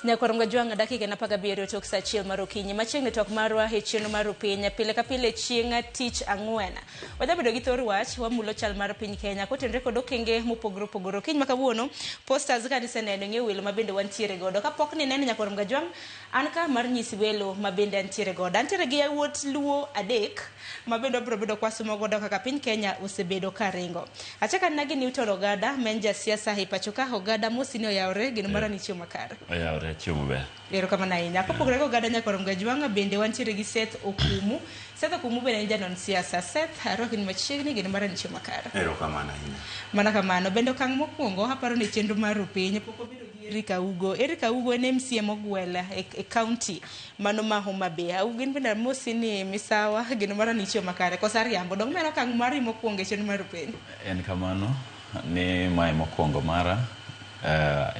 Nyakwar Mgajwang' dakika en 17 tok saa 1 mar okinyi. Machiegni twak marwa e chenro mar Rupiny pile ka pile chieng' tich ang'wen. Wajabedo gi thor wach wamulo chal mar piny Kenya kotenore kod okenge mopogore opogore. Okinyi ma kawuono posters ka niseneno ing'eyo welo ma bende wantiere godo. Kapok nineno Nyakwar Mgajwang' an ka mar nyisi welo ma bende antiere godo. Antiere gi yawuot Luo adek ma bende wabiro bedo kwasomo godo kaka piny Kenya osebedo ka ringo. Achako anena gi Newton Ogada ma en jasiasa e pacho ka. Ogada mosi ni oyawore geno mara ni chiemo makare. Oyawore achiemo maber. Erokamano ahinya. Kopogore gi Ogada Nyakwar Mgajwang' bende wantiere gi Seth Okumu. Seth Okumu bende en janon siasa. Seth, arwaki ni machiegni geno mara ni chiemo makare. Erokamano ahinya. Mana kamano. Bende okang' mokwongo aparo ni chenro mar Rupiny pok obedo gi Eric Augo. Eric Augo en MCA mogwel e county mano ma Homa Bay. Augo in bende amosi ni misawa geno mara ni chiemo makare. Koso ariambo. Dong' mano okang' mari mokwongo e chenro mar Rupiny. En kamano ni mae mokwongo mara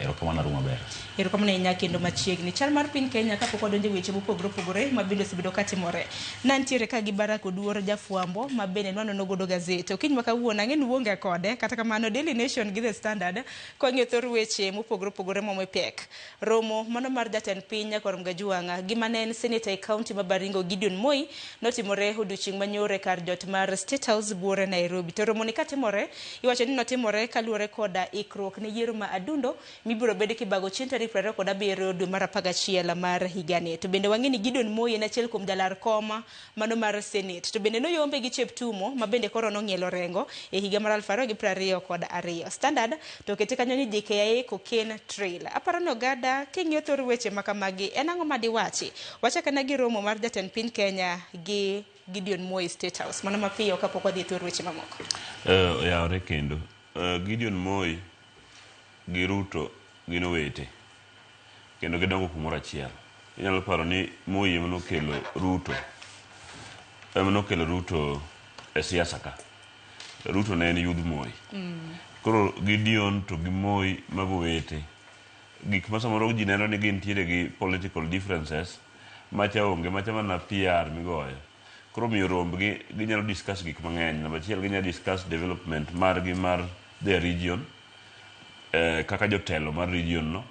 erokamano arumo maber. Erokamano ahinya kendo machiegni. Chal mar piny Kenya kapok wadonjo e weche mopogore opogore ma bende osebedo katimore. Nantiere ka gi Barack Oduor jafwambo ma bende nwanono godo gazet. Okinyi ma kawuono ang'e ni uonge kode kata kamano Daily Nation gi The Standard kwang'iyo thor weche mopogore opogore momo e pek. Romo mano mar jatend piny Nyakwar Mgajwang' gi mane en seneta e kaunti ma Baringo Gideon Moi notimore odiochieng' manyoro e kar jot mar State House buore Nairobi. To romoni katimore iwacho ni notimore kaluwore koda ikruok ne yiero ma adundo mibiro bed kibago chieng' tarik 27 dwe mar 11 mar higani. To bende wang'e ni Gideon Moi en achiel kuom jalar kom mano mar Senate. To bende noyombe gi Cheptumo ma bende koro nong'ielo rengo e higa mar 2022. Standard to okete kanyo ni JKIA Cocaine Trail. Aparo ni Ogada king'iyo thor weche ma kamagi en ang'o ma diwachi? Wachak ane gi romo mar jatend piny Kenya gi Gideon Moi State House. Mano mapiyo kapok wadhi e thor weche mamoko. Oyawore kendo. Gideon Moi gi Ruto gin owete kendo gidongo kumoro achiel. Inyalo paro ni Moi ema nokelo Ruto ema nokelo Ruto e siasa ka. Ruto ne en yudh Moi. Koro Gideon to gi Moi mago owete. Gik ma samoro ji neno ni gintiere gi political differences macha onge, macha mana PR migoyo. Koro omiyo rombgi ginyalo discuss gik mang'eny. Namba achiel ginyalo discuss development margi mar their region kaka jotelo mar region no.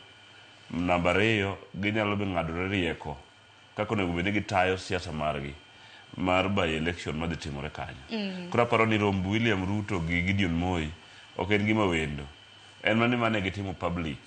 Namba ariyo ginyalo be ng'adore rieko kaka onego bed ni gitayo siasa margi mar by election madhi timore kanyo. Koro aparo ni romb William Ruto gi Gideon Moi ok en gima wendo. En mana ni mane gitimo public.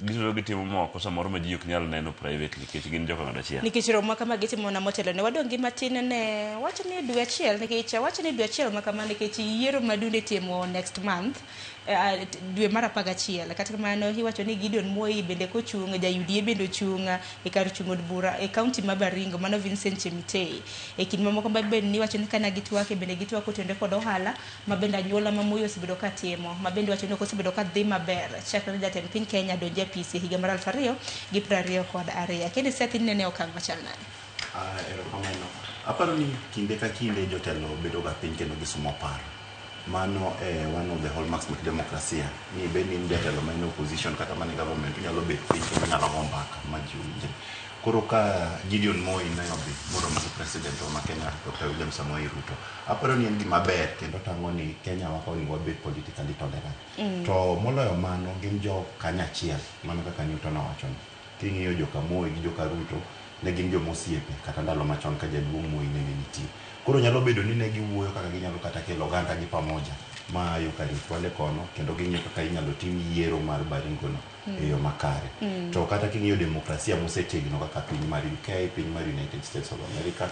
Gisudo gitimo moko samoro ma ji ok nyal neno privately nikech gin joka ng'ato achiel. Nikech romo ma kama gitimo mana motelo ne wadong' gi matin ne wach ni dwe achiel nikech awach ni dwe achiel ma kama nikech yiero maduong' itimo next month dwe mar 11. Kata kamano iwacho ni Gideon Moi bende kochung' ja UDA bende ochung' e kar chung' od bura e kaunti ma Baringo mano Vincent Chemitei. E kind mamoko ma bende iwacho ni kana gitwak bende gitwak kotenore kod ohala ma bende anyuola ma Moi osebedo ka timo ma bende iwacho ni ok osebedo ka dhi maber chakre ne jatend piny Kenya donj e apis e higa mar 2022. Kendo Seth inene e okang' machal nade? Erokamano. Aparo ni kinde ka kinde jotelo bedo ga piny kendo gisumo paro. Mano e one of the hallmarks mag demokrasia. Ni bed ni in jatelo ma in opposition kata mana e government inyalo bet piny kendo inyalo go mbaka ma ji winjre. Koro ka Gideon Moi ne odhi moromo gi president wa ma Kenya Dr. William Samoei Ruto, aparo ni en gima ber kendo tang'o ni Kenya wa ka onego wabed politically tolerant. To moloyo mano gin jo kanyachiel mana kaka Newton owacho ni. King'iyo joka Moi gi joka Ruto ne gin joma osiepe kata ndalo machon ka jaduong' Moi nene nitie. Koro nyalo bedo ni ne giwuoyo kaka ginyalo kata kelo oganda gi pamoja ma yo ka Rift Valley kono kendo ging'iyo kaka inyalo tim yiero mar Baringo no e yo makare. To kata king'iyo demokrasia mosetegno kaka piny mar UK, piny mar United States of America,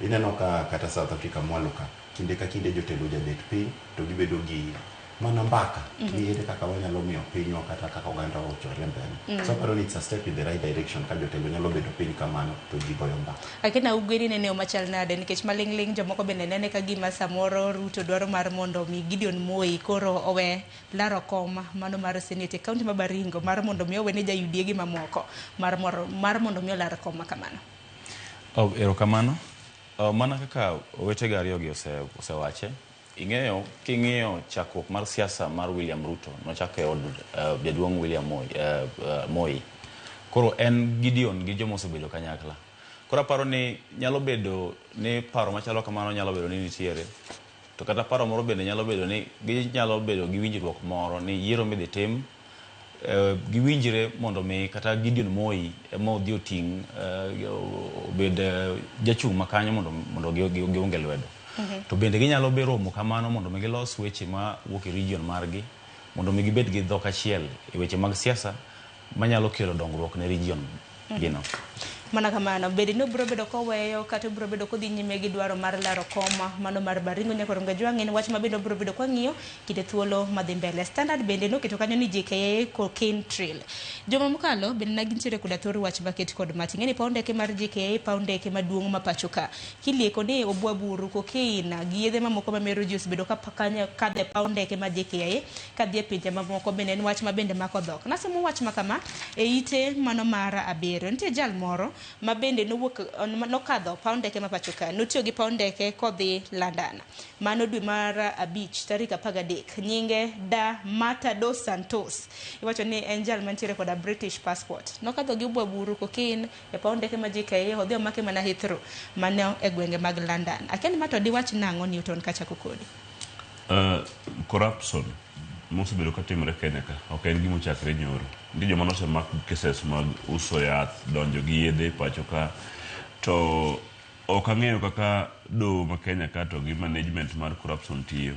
ineno ka kata South Africa mwalo ka, kinde ka kinde jotelo jabet piny to gibedo gi mana mbaka ni ere kaka wanyalo miyo pinywa kata kaka oganda ochore mbele. So aparo ni it's a step in the right direction ka jotelo nyalo bedo piny kamano to ji goyo mbaka. Akina Ugwe ni nene machal nade nikech maling'ling' jomoko bende nene ka gima samoro Ruto dwaro mar mondo mi Gideon Moi koro owe laro kom mano mar Senate e kaunti ma Baringo mar mondo mi owene ja UDA gi mamoko mar mondo mi olar kom ma kamano. Oh, erokamano. Mana kaka owetega ariyogi osewache, ing'eyo king'iyo chakruok mar siasa mar William Ruto nochako e od jaduong' William Moi, Moi. Koro en Gideon gi joma osebedo kanyakla. Koro aparo ni nyalo bedo ni paro machalo kamano nyalo bedo ni nitiere. To kata paro moro bende nyalo bedo ni ginyalo bedo gi winjruok moro ni yiero midhi tim Giwinjre mondo mi kata Gideon Moi ema odhi oting' obed jachung' ma kanyo mondo giunge lwedo. To bende ginyalo be romo kamano mondo mi gilos weche ma wuok e region margi mondo mi gibed gi dhok achiel e weche mag siasa manyalo kelo dongruok ne region gino. Mana kamano, bende ni obiro bedo koweyo kata obiro bedo kodhi nyime gi dwaro mar laro kom mano mar Baringo nyaka Ronga Jwang' en wach ma bende obiro bedo kwang'iyo kinde thuolo madhi mbele. Standard bende noketo kanyo ni JKIA cocaine trail. Juma mokalo bende ne gintiere koda thor wach maket kod mach. Ing'e ni paw ndeke mar JKIA paw ndeke maduong' ma pacho ka. Kilieko ni obwa buru, cocaine gi yedhe mamoko mamero ji osebedo ka kadho e paw ndeke mar JKIA kadhi e pinje mamoko bende en wach ma bende mako dhok. Nasomo wach ma kama e ite mano mar 7. Nitie jal moro ma bende nowuok nokadho paw ndeke ma pacho ka. Notiyo gi paw ndeke kodhi London. Mano dwe mar 5 tarik 13. Nyinge Da Mata dos Santos. Iwacho ni en jal mantiere koda British passport. Nokadho gi obwa buru, cocaine e paw ndeke ma JKIA odhi omake mana Heathrow mano e gwenge mag London. Akia ni ma to diwach nang'o Newton kachako kodi? Corruption mosebedo katimore Kenya ka ok en gima ochakre nyoro. Nitie joma nosemak cases mag uso yath, donjo gi yedhe pacho ka, to ok ang'eyo kaka doho ma Kenya ka to gi management mar corruption tiyo.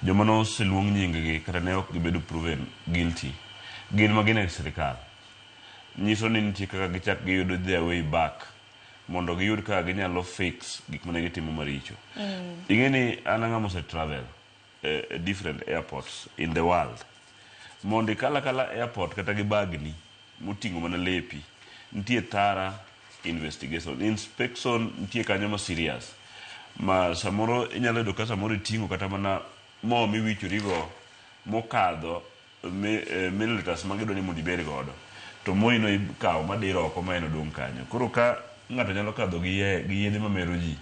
Joma noseluong nying gi kata ne ok gibedo proven guilty gin ma gin e sirikal. Nyiso ni nitie kaka gichak giyudo their way back mondo giyud kaka ginyalo fix gik mane gitimo maricho. Ing'e ni an ang'ama ose travel different airports in the world. Mondo ikal akala airport kata gi bagni moting'o mana lepi, nitie thorough investigation. Inspection nitie kanyo ma serious. Ma samoro inyalo yudo ka samoro iting'o kata mana mo miwichorigo mokadho milliliters ma gidwa ni mondo ibed godo. To moi no ikawo madiro oko ma en odong' kanyo. Koro ka ng'ato nyalo kadho gi yedhe mamero ji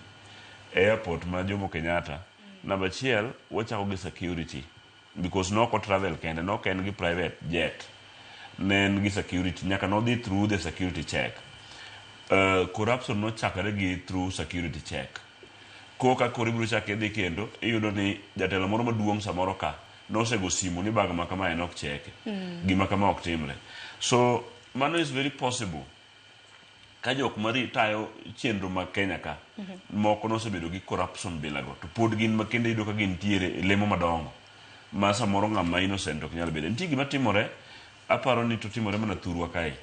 e airport ma Jomo Kenyatta, namba achiel wachako gi security because nok o travel kende, nok en gi private jet. Ne en gi security, nyaka nodhi through the security check. Corruption nochakore gi through security check. Koka koro ibiro chak idhi kendo, iyudo ni jatelo moro maduong' samoro ka nosego simu ni bag ma kama en ok cheke. Gima kama ok timre. So mano is very possible. Ka jok maritayo chenro mag Kenya ka, moko nosebedo gi corruption bilago, to pod gin ma kendo iyudo ka gintiere e lemo madongo ma samoro ng'ama innocent ok nyal bedo. Nitie gima timore, aparo ni to timore mana thurwa kae.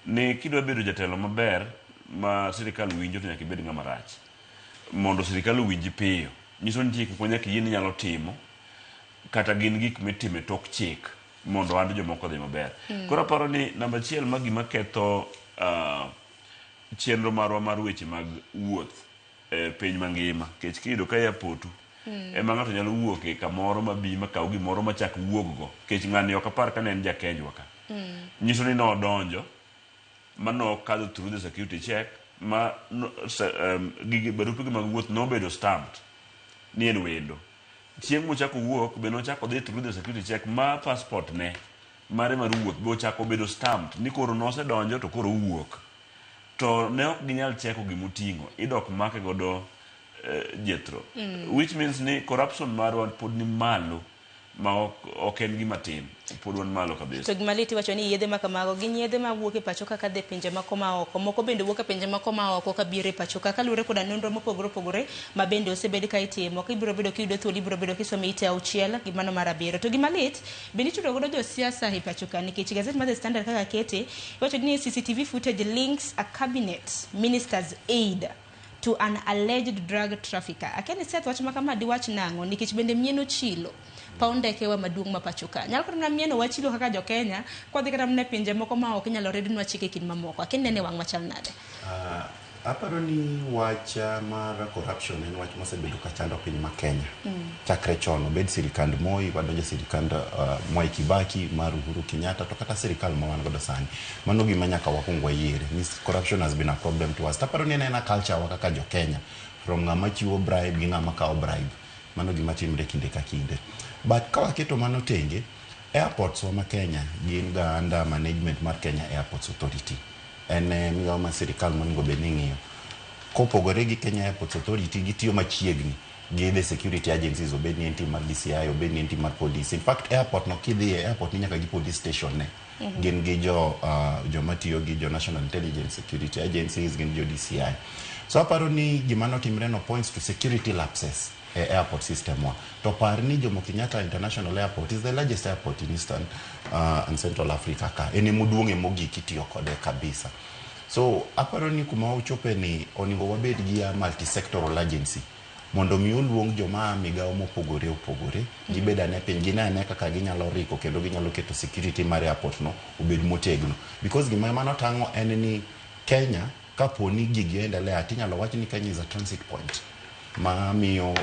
Ni kidwa bedo jatelo maber ma sirikal winjo to nyaka ibed ng'ama rach. Mondo sirikal owinji piyo. Nyiso ni nitie gik moko nyaka iyie ni inyalo timo, kata gin gik mitimo e tok chik mondo ohand jomoko odhi maber. Koro aparo ni namba achiel ma gima ketho chenro marwa mar weche mag wuoth e piny mangima, nikech kiyudo ka airport ema ng'ato nyalo wuok e kamoro mabi makaw gimoro machak wuog go, nikech ng'ani ok apar ka ne en ja Kenywa ka. Nyiso ni nodonjo ma nokadho through the security check ma no, gige barupege mag wuoth nobedo stamped ni en wendo. Chieng' mochako wuok be nochako dhi through the security check ma passport ne mare mar wuoth be ochako bedo stamped ni koro nosedonjo to koro owuok. To ne ok ginyal cheko gimoting'o, idok make godo jethro. Which means ni corruption marwa pod ni malo ma ok en gima tin, pod wan malo kabisa. To gima lit iwacho ni yedhe ma kamago gin yedhe ma wuok e pacho ka kadhi e pinje moko ma oko, moko bende wuok e pinje moko ma oko kabiro e pacho ka, kaluwore koda nonro mopogore opogore ma bende osebed ka itimo. Kibiro bedo kiyudo thuolo ibiro bedo kisomo ite 6 gi mano mar 7. To gima lit bende itudo godo josiasa e pacho ka, nikech gazet mar The Standard kaka kete iwacho ni CCTV footage links a cabinet minister's aide to an alleged drug trafficker. Akia ni Seth wach ma kama diwach nang'o, nikech bende mieno chilo paw ndeke wa maduong' ma pacho ka. Nyalo kata mana mieno wachilo kaka jo Kenya, kwadhi kata mana e pinje moko ma ok inyalo rednwa chike kind mamoko. Akia ni nene wang' machal nade? Aparo ni wach mar corruption en wach mosebedo ka chando piny ma Kenya. Chakre chon, obed sirikand Moi, wadonjo sirikand Mwai Kibaki, mar Uhuru Kenyatta, to kata sirikal ma wan godo sani. Mano gima nyaka wakwong wayiere, ni corruption has been a problem to us. Taparo ni en ena culture wa kaka jo Kenya, from ng'ama chiwo bribe gi ng'ama kawo bribe. Mano gima timre kinde ka kinde. But ka waketo mano tenge, airports wa ma Kenya gin ga under management mar Kenya Airports Authority. En migawo mar sirikal monego bed ni ng'iyo. Kopogore gi Kenya Airports Authority, gitiyo machiegni gi the security agencies, obed ni en team mar DCI, obed ni en team mar police. In fact, airport no kidhiye, airport ni nyaka gi police station ne. Gin gi jo joma tiyo gi jo National Intelligence Security Agencies, gin jo DCI. So aparo ni gima notimre no points to security lapses e airport system wa. To par ni Jomo Kenyatta International Airport is the largest airport in Eastern and Central Africa ka. En ema mogik itiyo kode kabisa. So aparo ni kuma ochope ni onego wabed gi a multi-sectoral agency mondo mi oluong joma a migawo mopogore opogore gibed ane piny gine ane kaka ginyalo riko kendo ginyalo keto security mar airport no obed motegno because gima mano tang'o en ni Kenya kapo ni gigi endelea tinyalo wach ni Kenya is a transit point ma miyo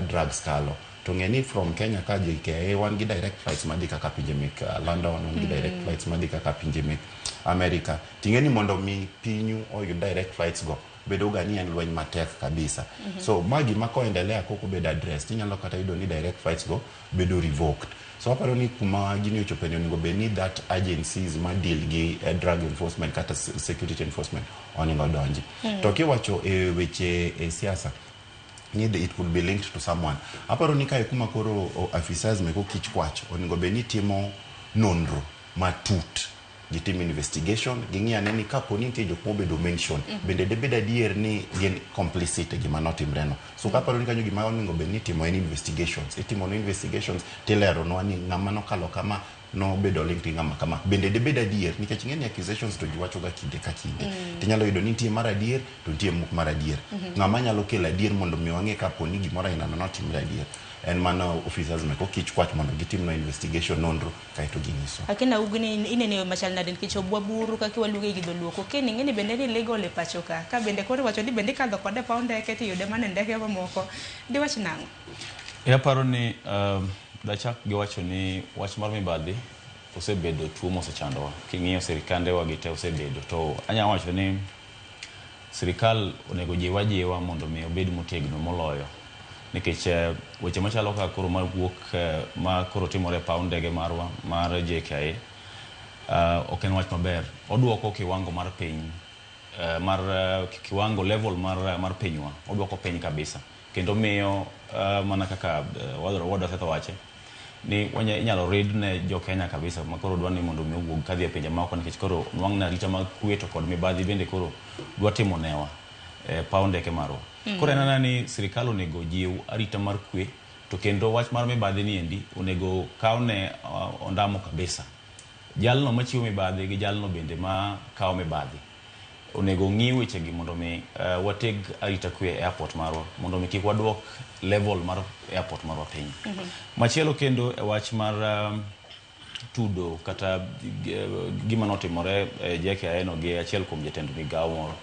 drugs kalo to ng'e ni from Kenya ka JKIA wan gi direct flights madhi kaka pinje mek London wan gi direct flights madhi kaka pinje mek America ting'e ni mondo mi pinyu oyud direct flights go bedo ga ni en lweny matek kabisa. So ma gima koendelea kok obedo addressed inyalo kata yudo ni direct flights go bedo revoked. So aparo ni kuma gini ochope ni onego bed ni that agencies ma deal gi drug enforcement kata security enforcement onego donji. To kiwacho e weche e siasa ni it could be linked to someone, aparo ni kae kuma koro officers meko kich kwach onego bed ni timo nonro matut, gitim investigation, ging'i ane ni kapo ni nitie jok mobedo mention bende debed adier ni gin complicit e gima notimre no. So kaparo ni kanyo gima onego bed ni itimo en investigations, itimo no investigations tileronwa ni ng'ama nokalo kama nobedo linked gi ng'ama kama bende debed adier, nikech ing'e ni accusations to ji wacho ga kinde ka kinde. Tinyalo yudo ni nitie mar adier to nitie mok mar adier. Ng'ama nyalo kelo adier mondo mi wang'e kapo ni gimoro aina no notimre adier en mana officers meko kich kwach mondo gitim no investigation, nonro, kaeto ginyiso. Akena ugni inene yo machal nade nikech obwa buru kaka waluonge gi dholuo kokeni ing'e ni bende ni legal e pacho ka ka bende koro iwacho ni bende ikadho kode e paw ndeke tiyude mana e ndeke mamoko diwach nang'o? E aparo ni dachak gi wacho ni wach mar mibadhi osebedo tuo mosechandowa. King'iyo sirikandewa gi te osebedo. To anyalo wacho ni sirikal onego jiw ajiwa mondo mi obed motegno moloyo. Nikech weche machalo kaka koro mar wuok ma koro timore e paw ndege marwa mar JKIA ok en wach maber. Oduoko kiwango mar piny mar kiwango level mar pinywa oduoko piny kabisa. Kendo miyo mana kaka wadwa Seth owache ni inyalo rid ne jo Kenya kabisa ma koro dwa ni mondo mi owuog kadhi e pinje maoko nikech koro nwang' ni arita mag kwe to kod mibadhi bende koro dwa timo newa e paw ndeke marwa. Koro en anena ni sirikal onego jiw arita mar kwe to kendo wach mar mibadhi ni endi onego kawne ondamo kabisa. Jalno machiwo mibadhi gi jalno bende ma kawo mibadhi onego ng'i wechegi mondo mi wateg arita kwe e airport marwa mondo mi kik waduok level mar airport marwa piny. Machielo kendo e wach mar tudo kata gima notimore e JKIA no gi achiel kuom jatend migawo moro.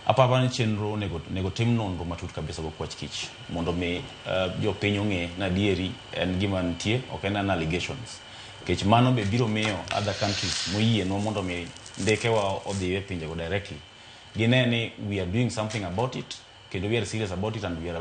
Aparo ni chenro onego tim nonro matut kabisa go kwach kich mondo mi jopiny ong'e ni adieri en gima nitie ok en an allegations. Nikech mano be biro miyo other countries moyienwa mondo mi ndekewa odhi e pinjego directly. Gine ni we are doing something about it kendo we are serious about it and we are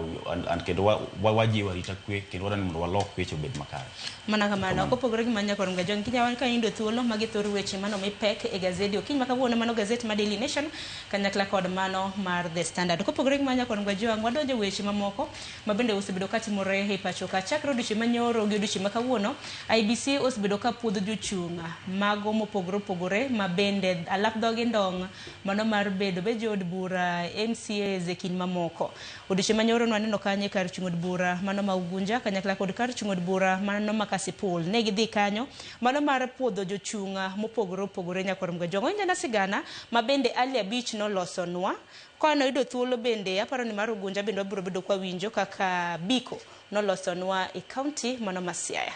and kendo wajiwo arita kwe kendo wadwani mondo walok weche obed makare. Mana kamano, kopogore gi mano nyakor Mgajwang', kinya ka yudo thuolo magi thor weche mano mi pek e gazedi okinyi ma kawuono mano gazet ma Daily Nation kanyakla kod mano mar The Standard. Kopogore gi mano nyakor Mgajwang', wadonjo weche mamoko ma bende osebedo katimore e pacho ka. Chakre odiochieng' manyoro gi odiochieng' ma kawuono, IEBC osebedo ka puodho jochung' mago mopogore opogore ma bende alap dhogi ndong' mano mar bedo be jood bura, MCAs e kind mamoko. Odiochieng' manyoro nwaneno kanyo e kar chung' od bura mano ma Ugunja kanyakla kod kar chung' od bura mano ma Kasipul. Ne gidhi kanyo mano mar puodho jochung' mopogore opogore nyakor Mgajwang'. Owinjana sigana ma bende Ali Abich nolosonwa. Ka noyudo thuolo bende aparo ni mar Ugunja bende wabiro bedo kwa winjo kaka Biko nolosonwa e kaunti mano ma Siaya.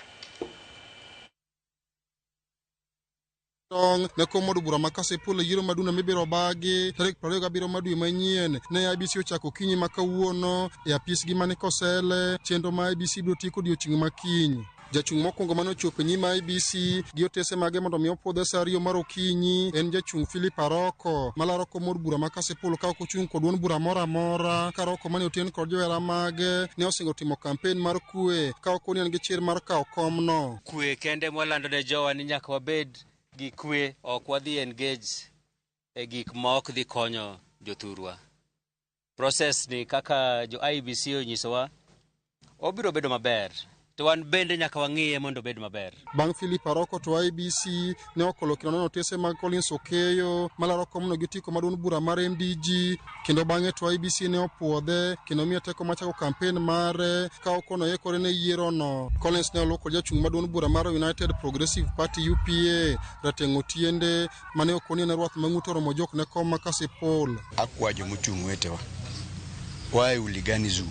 Tong ne kom od bura ma Kasipul e yiero maduong' mibiro bagi tarik 27 mar dwe manyien. Ne IEBC ochako okinyi ma kawuono e apisgi mani Kosele, chenro ma IEBC biro tieko odiochieng' ma kiny. Jachung' mokwongo mane ochopo e nyim IEBC gi otese mage mondo mi opuodhe sa 2 mar okinyi en jachung' Philip Aroko malaro kom od bura ma Kasipul ka ok ochung' kod duond bura moro amora. Ka Aroko mane oten kod johera mage ne osingo timo kampen mar kwe ka ok en gi chir mar kawo komno. Kwe kende mwalando ne jowa ni nyaka wabed gi kwe, ok wadhi engage e gik ma ok dhi konyo jothurwa. Process ni kaka jo IEBC onyisowa obiro bedo maber. To wan bende nyaka wang'iye mondo obed maber. Bang' Philip Aroko to IEBC ne okolo kendo nono otese mag Collins Okeyo malaro komno gi otiko mar duond bura mar MDG kendo bang'e to IEBC ne opuodhe kendo miye teko mar chako kampen mare ka okono oikore ne yiero no. Collins ne oluw kod jachung' mar duond bura mar United Progressive Party UPA Rateng' Otiende mane okoni en rwath ma ng'ute oromo jok ne kom ma Kasipul. Akwa jomochung' wetewa, wae hooliganism,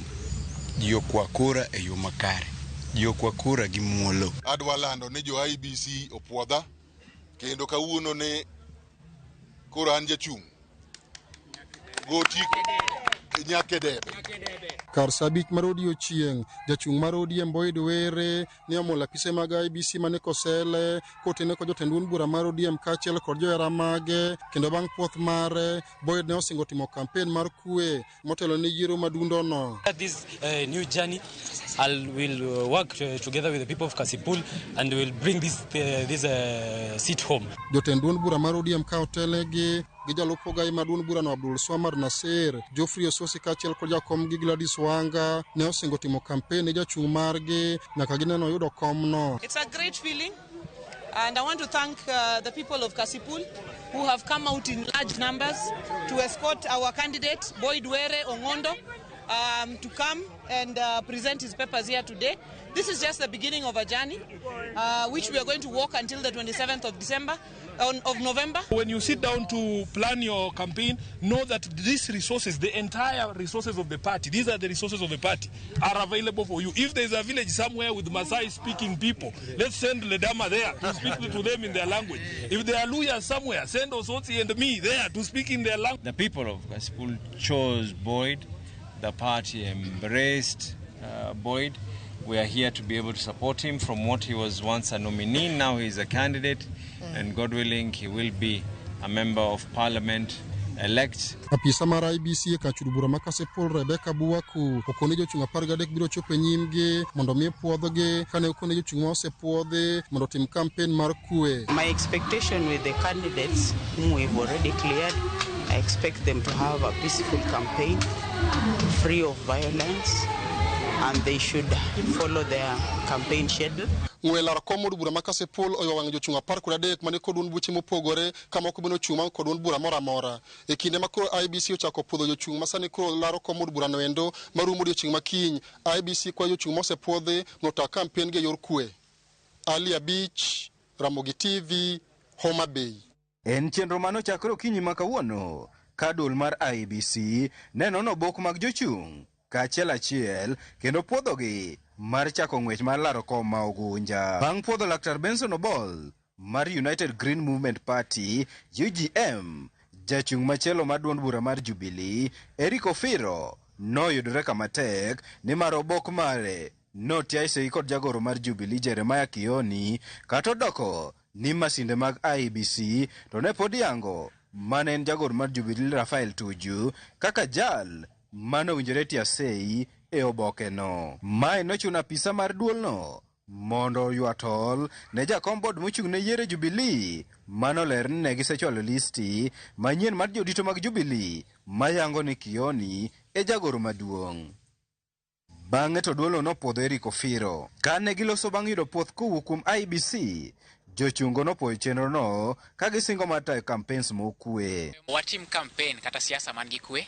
ji okwa kura e yo makare, ji okwa kura gi muolo. Adwa lando ni jo IEBC opuodha kendo kawuono ne koro an jachung' gotiko nyaka e debe. Kar saa 5 mar odiochieng', jachung' mar ODM Boyd Were ne omulo apise mag IEBC mane Kosele kotene kod jotend duond bura mar ODM kaachiel kod johera mage kendo bang' puoth mare Boyd ne osingo timo kampen mar kwe motelo ne yiero madundo no. This new journey, I will work together with the people of Kasipul and will bring this seat home. Jotend duond bura mar ODM ka otelnegi gi jalup ogai mar duond burano Abdul Swamad Nasir, Geoffrey Osotsi kaachiel kod jakom gi Gladys Wanga ne osingo timo kampen ne jachung' margi nyaka gineno yudo komno. It's a great feeling and I want to thank the people of Kasipul who have come out in large numbers to escort our candidate Boyd Were Ongondo to come and present his papers here today. This is just the beginning of a journey which we are going to walk until the 27th of December, of November. When you sit down to plan your campaign, know that these resources, the entire resources of the party, these are the resources of the party, are available for you. If there is a village somewhere with Maasai-speaking people, let's send Ledama there to speak to them in their language. If there are Luyas somewhere, send Osotsi and me there to speak in their language. The people of Kasipul chose Boyd. The party embraced Boyd. We are here to be able to support him from what he was once a nominee. Now he is a candidate, and God willing, he will be a member of parliament elect. Apisa mar IEBC e kar chudo bura ma Kasipul Rebecca Buaku okone jochung' 13 biro chopo e nyimgi mondo mi puodhgi kane okone jochung' ma osepuodhi mondo otim kampen mar kwe. My expectation with the candidates whom we've already cleared, I expect them to have a peaceful campaign, free of violence, and they should follow their campaign schedule. Ng'we lar kom od bura ma Kasipul oywa wang' jochung' 13 mane kod duond buche mopogore ka moko bende ochung' maonge kod duond bura moro amora. E kinde ma koro IEBC ochako puodho jochung' ma sani koro laro kom od burano endo marumo odiochieng' ma kiny, IEBC kwayo jochung' mosepuodhi mondo ota kampen gi e yor kwe. Ali Abich, Ramogi TV, Homa Bay. En chenro mane ochakore okinyi ma kawuono ka duol mar IEBC ne nono obok mag jochung' kaachiel achiel kendo puodhogi mar chako ng'wech mar laro kom ma Ugunja. Bang' puodho Laktar Benson Obol mar United Green Movement Party UGM, jachung' machielo mar duond bura mar Jubilee Eric Ofiro noyudore kama tek nimar obok mare notiae sei kod jagoro mar Jubilee Jeremiah Kioni kata odoko ni masinde mag IEBC to ne pod yango mane en jagoro mar Jubilee Rafael Tuju kaka jal mane owinjore tiyo sei e oboke no. Mae nochuno apisa mar duolno mondo oywa tol ne jakom bod mochung' ne yiero Jubilee manoler ni ne gisechwalo listi manyien mar jodito mag Jubilee mayango ni Kioni e jagoro maduong'. Bang'e to duolno nopuodho Eric Ofiro. Kane giloso bang' yudo puoth kowuok kuom IEBC, jochungo nopuoyo chenrono ka gisingo mar tayo campaigns mokwe. Watim campaign kata siasa man gi kwe.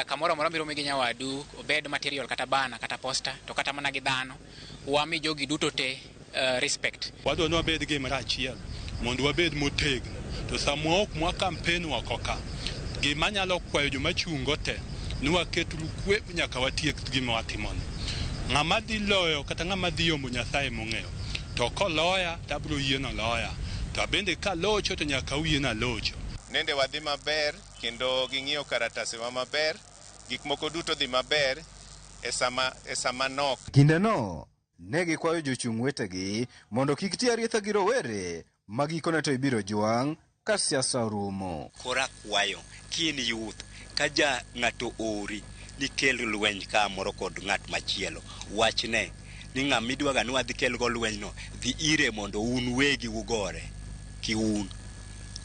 Kamoro amora miromo gi nyawadu, obed material kata bana kata poster, to kata mana gi dhano, wami jogi duto te respect. Wadwa ni wabed gimoro achiel mondo wabed motegno. To sama ok mwa campaign oko ka, gima nyalo kwayo joma chungo te ni waketuru kwe nyaka watiek gima watimoni. Ng'ama dhi loyo kata ng'ama dhi yombo Nyasaye mong'eyo. To koloya to abiro yieno loya. To bende kalocho to nyaka uyiena locho. Nende wadhi maber kendo ging'iyo karatasewa maber, gik moko duto dhi maber e sama nok. Kindeno ne gikwayo jochung' wetegi mondo kik ti arietha gi rowere ma gikone to ibiro jwang' ka siasa orumo. Koro akwayo kin youth ka ja ng'ato ori ni kel lweny kamoro kod ng'at machielo, wachne ni ng'ama idwaga ni wadhi kelgo lwenyno, dhi ire mondo un wegi ugore kiun,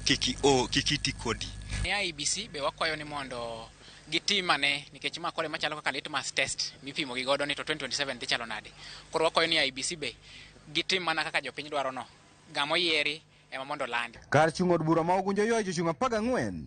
kik iti kodi. Ne IEBC be wakwayo ni mondo Gitim ane nikech ma koro ema chalo kaka litmus test mipimo gi godo ni to 2027 dhi chalo nade. Koro wakwayo ni IEBC be gitim mana kaka jopiny dwaro no. Ng'ama oyieri ema mondo olandi. Kar chung' od bura ma Ugunja ywayo jochung' 14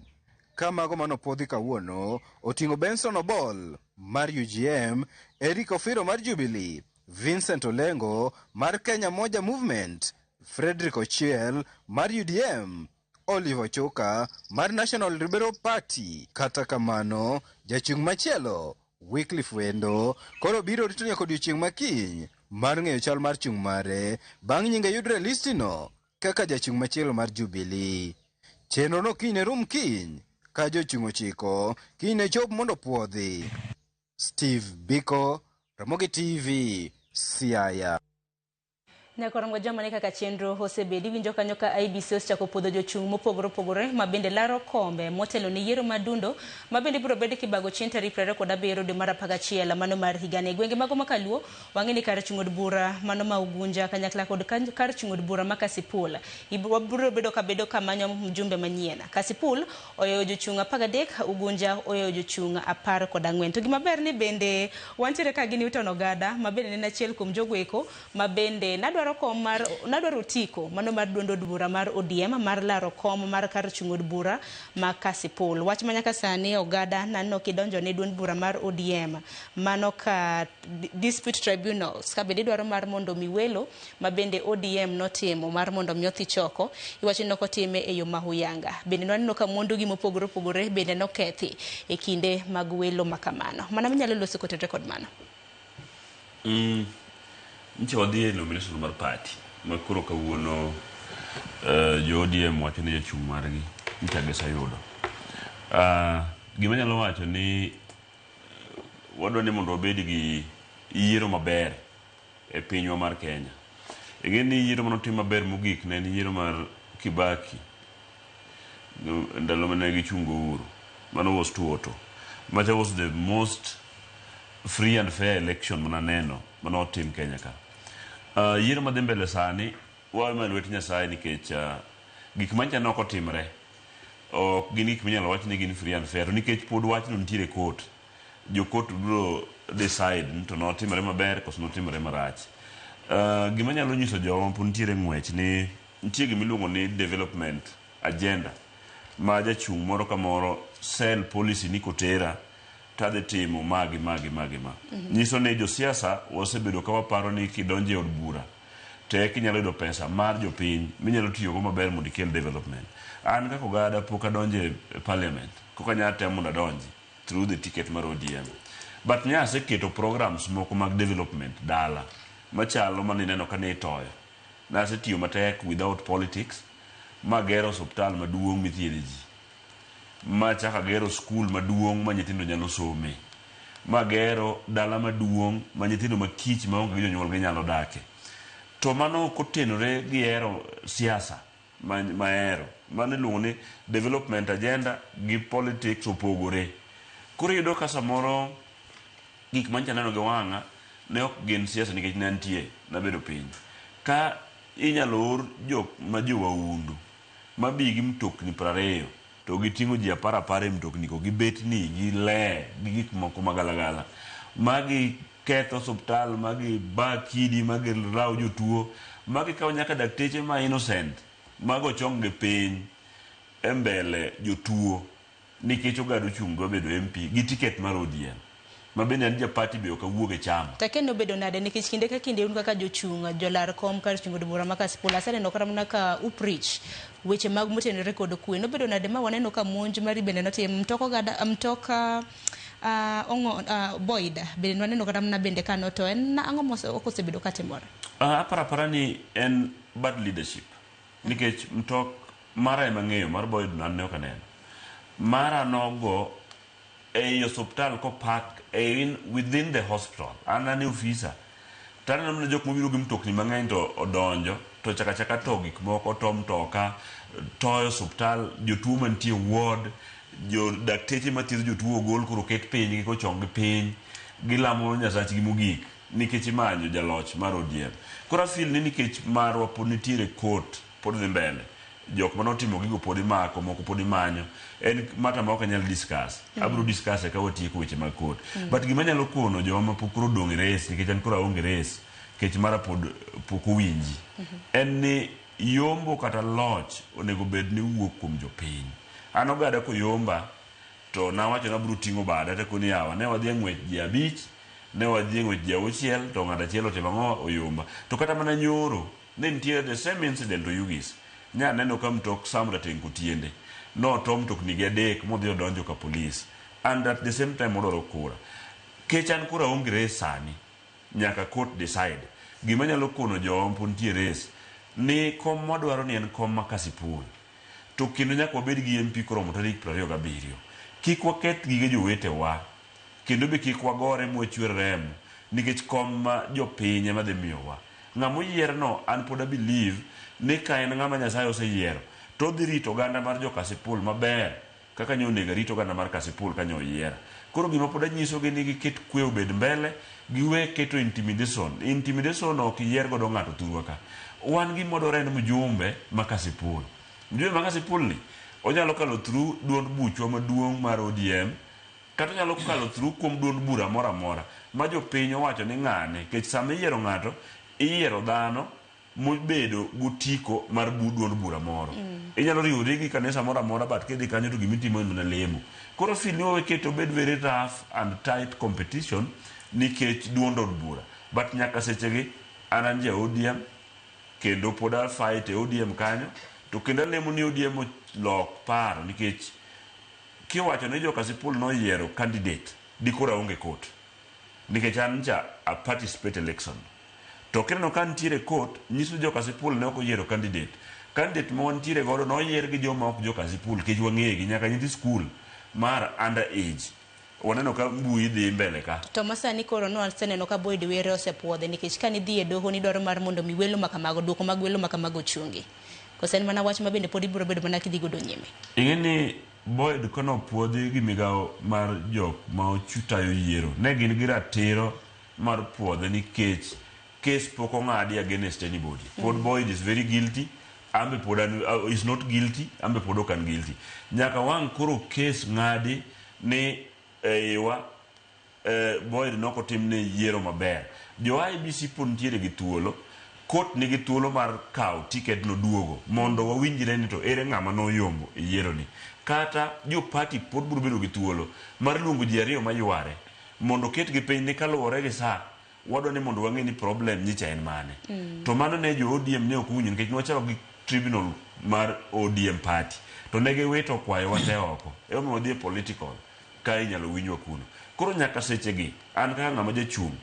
ka mago mane opuodhi kawuono oting'o Benson Obol mar UGM, Eric Ofiro mar Jubilee, Vincent Olengo mar Kenya Moja Movement, Frederick Ochiel mar UDM, Oliver Ochuka mar National Liberal Party. Kata kamano, jachung' machielo Wycliffe Wendo koro biro rito nyaka odiochieng' ma kiny mar ng'eyo chal mar chung' mare bang' nyinge yudre e listino kaka jachung' machielo mar Jubilee. Chenro no kiny ne rum kiny ka jochung' 9 kiny ne chop mondo puodhi. Steve Biko, Ramogi TV, Siaya. Nyakorango jamani kaka chenro osebedi winjo kanyo ka IEBC osechako puodho jochung' mopogore opogore ma bende laro kombe motelo ne yiero madundo ma bende biro bedo kibago chieng' tarik 27 dwe mar 11 mano mar higani. E gwenge mago ma Kaluo wang'e ni kar chung' od bura mano ma Ugunja kanyakla kod kar chung' od bura ma Kasipul biro bedo ka bedo ka manyo mjumbe manyien. Kasipul oyoyo jochung' 13, Ugunja oyoyo jochung' 14. To gima ber ni bende wantiere ka gi Newton Ogada ma bende en achiel kuom jogo eko ma bende nadwaro kom mar nadwaro otiko mano mar duond od bura mar ODM mar laro kom mar kar chung' od bura ma Kasipul. Wach ma nyaka sani Ogada naneno kidonjo ne duond bura mar ODM mano ka dispute tribunals ka bende idwaro mar mondo mi welo ma bende ODM notimo mar mondo mi othi choko iwacho ni nokotime e yo ma huyanga. Bende nwaneno ka mwandu gi mopogore opogore bende nokethi e kinde mag welo ma kamano. Mana minyalo loso kotenore kod mano. Nyicha wadhi e nomination mar party ma koro kawuono jo ODM wacho ni jachung' margi nyicha giseyudo. Gima anyalo wacho ni wadwa ni mondo wabed gi yiero maber e pinywa mar Kenya. Ing'e ni yiero manotim maber mogik ne en yiero mar Kibaki ndalo mane gichungo Uhuru. Mano was 2002. Macha was the most free and fair election mananeno manotim Kenya ka. Yiero madhi mbele sani wawe e lwet Nyasaye nikech gik manyicha ne ok otimre ok gin gik minyalo wach ni gin free and fair to nikech pod wachno nitiere e court jo court biro decide ni to notimore maber koso notimore marach. Gima anyalo nyiso jowa mapod nitiere e ng'wech ni nitie gima iluongo ni development agenda ma jachung' moro ka moro sell policy ni kotera tadhi timo ma gi ma gi ma gi ma. Nyiso ni josiasa wasebedo ka waparo ni kidonjo e od bura to eka inyalo yudo pesa mar jopiny minyalo tiyogo maber mondo ikel development. An kaka oganda pok adonjo e parliament koka anya temo mondo adonji through the ticket mar ODM. But nya aseketo programs moko mag development dala machalo manineno ka ne itoyo. Nasetiyo matek without politics magero osuptal maduong' mithiedhe ji. Machako agero skul maduong' ma nyithindo nyalo some. Magero dala maduong' ma nyithindo makich maonge gi jonyuolgi nyalo dake. To mano ok otenore gi hero siasa mahero. Mano iluongo ni development agenda gi politics opogore. Koro iyudo ka samoro gik manyicha aneno gi wang'a ne ok gin siasa nikech ne antie, nabedo piny. Ka inyalo or jok ma jowaundu mabi gi mtokni 20 to giting'o ji 10 e mtokni go gi betni gi le gi gik moko magalagala magi ketho osuptal magi ba kidi magi raw jotuo magi kaw nyaka dakteche ma innocent mago chong gi piny e mbele jotuo nikech Ogada ochung' dwa bedo MP gi ticket mar ODM ma bende an ja party be ok awuog e chama. Take nobedo nade nikech kinde ka kinde un kaka jochung' jolar kom kar chung' od bura ma Kasipul aseneno kata mana ka u preach weche mag motenore kod kwe nobedo nade ma waneno ka monj mari bende notim mtok ogada mtok ong'o Boyd bende waneno kata mana bende ka noto en ang'o mose ok osebedo katimore? Aparo apara ni en bad leadership nikech mtok mara ema ang'eyo mar Boyd an ne ok aneno. Mara nogo ei osuptal kopak within the hospital. An ane ofisa. To aneno mana jok mobiro gi mtokni mang'eny to odonjo to chaka chaka to gik moko to mtoka toyo osuptal jotuo mantie ward jo dakteche mathiedho jotuo ogol koro oket piny gi kochong gi piny gilamo nyasachgi mogik nikech imanyo jaloch mar ODM. Koro a feel ni nikech marwa pod nitiere court pod dhi mbele. Jok mane otimo gigo pod imako, moko pod imanyo. En matter ma ok anyal discuss. Abiro discuss e ka watieko weche mag court. But gima anyalo kono joma ma pok koro odong' e race, nikech an koro aonge race, kech mara pod pok owinji. En ni yombo kata loch onego bed ni wuok kuom jopiny. An ogada koyomba to nawacho ni abiro ting'o bada takoni yawa ne wadhi e ng'wech ji 5, ne wadhi e ng'wech ji 6 to ng'ato achiel otimo ang'o oyomba. To kata mana nyoro ne nitiere the same incident Oyugis. Nya neno ka mtok Sam Rateng' Kotiende noto mtokni gi 3 modhi odonjo ka police and at the same time odwaro kura. Kech an koro aonge race sani, nyaka court decide. Gima nyalo kono jowa mapod nitie race ni kom mwadwaro ni en kom ma Kasipul. To kendo nyaka wabed gi MP koromo tarik 27. Kik waketh gige jowetewa, kendo be kik wagore mwachwer remo, nikech kom ma jopiny ema dhi miyowa. Ng'ama oyierno an pod a believe ni ka en ng'ama Nyasaye oseyiero, to odhi rito oganda mar jo Kasipul maber kaka nyo onego arit oganda mar Kasipul ka nyo oyiera. Koro gima pod anyisogi ni giket kwe obed mbele, giwe keto intimidation. Intimidation ok yier godo ng'ato thurwa ka. Wan gima wadwaro en mjumbe ma Kasipul. Mjumbe ma Kasipul ni onyalo kalo through duond buchwa maduong' mar ODM, kata onyalo kalo through kuom duond bura moro amora ma jopiny owacho ni ng'ane, nikech sama iyiero ng'ato, iyiero dhano mobedo gotiko mar duond bura moro. Inyalo riwori gi kanisa moro amora, but kidhi kanyo to gimitimo en mana lemo. Koro feel ni wawe keto obed very rough and tight competition nikech duond od bura. But nyaka sechegi an ja ODM kendo pod a fight e ODM kanyo, to kendo alemo ni ODM olok paro nikech kiwacho ni jo Kasipul noyiero candidate dikoro aonge court. Nikech an cha a participate election. To kineno ka nitiere court, nyiso ni jo Kasipul ne ok oyiero candidate. Candidate ma wantiere godo noyier gi joma ok jo Kasipul nikech wang'egi nyaka nyithi skul mar under age. Waneno ka mbui dhi mbele ka. To masani koro no aseneno ka Boyd Were osepuodhe nikech ka nidhi e doho nidwaro mar mondo mi welo makamago, duoko mag welo makamago ochungi. Koso en mana wach ma bende pod ibiro bedo mana kidhi godo nyime. Ing'e ni Boyd konopuodhi gi migawo mar jok ma tayo yiero, ne gin gi ratiro mar puodhe nikech case pok ong'adi against anybody. Pod Boyd is very guilty, ambe pod an, is not guilty, ambe pod ok an guilty. Nyaka wang' koro case ng'adi ni eiwa Boyd nok otimne yiero maber. Jo IEBC pod nitiere gi thuolo, court nigi thuolo mar kawo ticket no duogo mondo wawinjre ni to ere ng'ama noyombo e yiero ni. Kata jo party pod biro bedo gi thuolo mar luongo ji 2 mayware mondo ketgi piny ni kaluwore gi saa wadwa ni mondo wang'e ni problem nyicha en mane. To mano ne jo ODM ne ok owinjo nikech nwachako gi tribunal mar ODM party to ne giwito kwayowa te oko. Emomiyo wadhi e political ka inyalo winjwa kuno. Koro nyaka sechegi an kaka ng'ama jachung'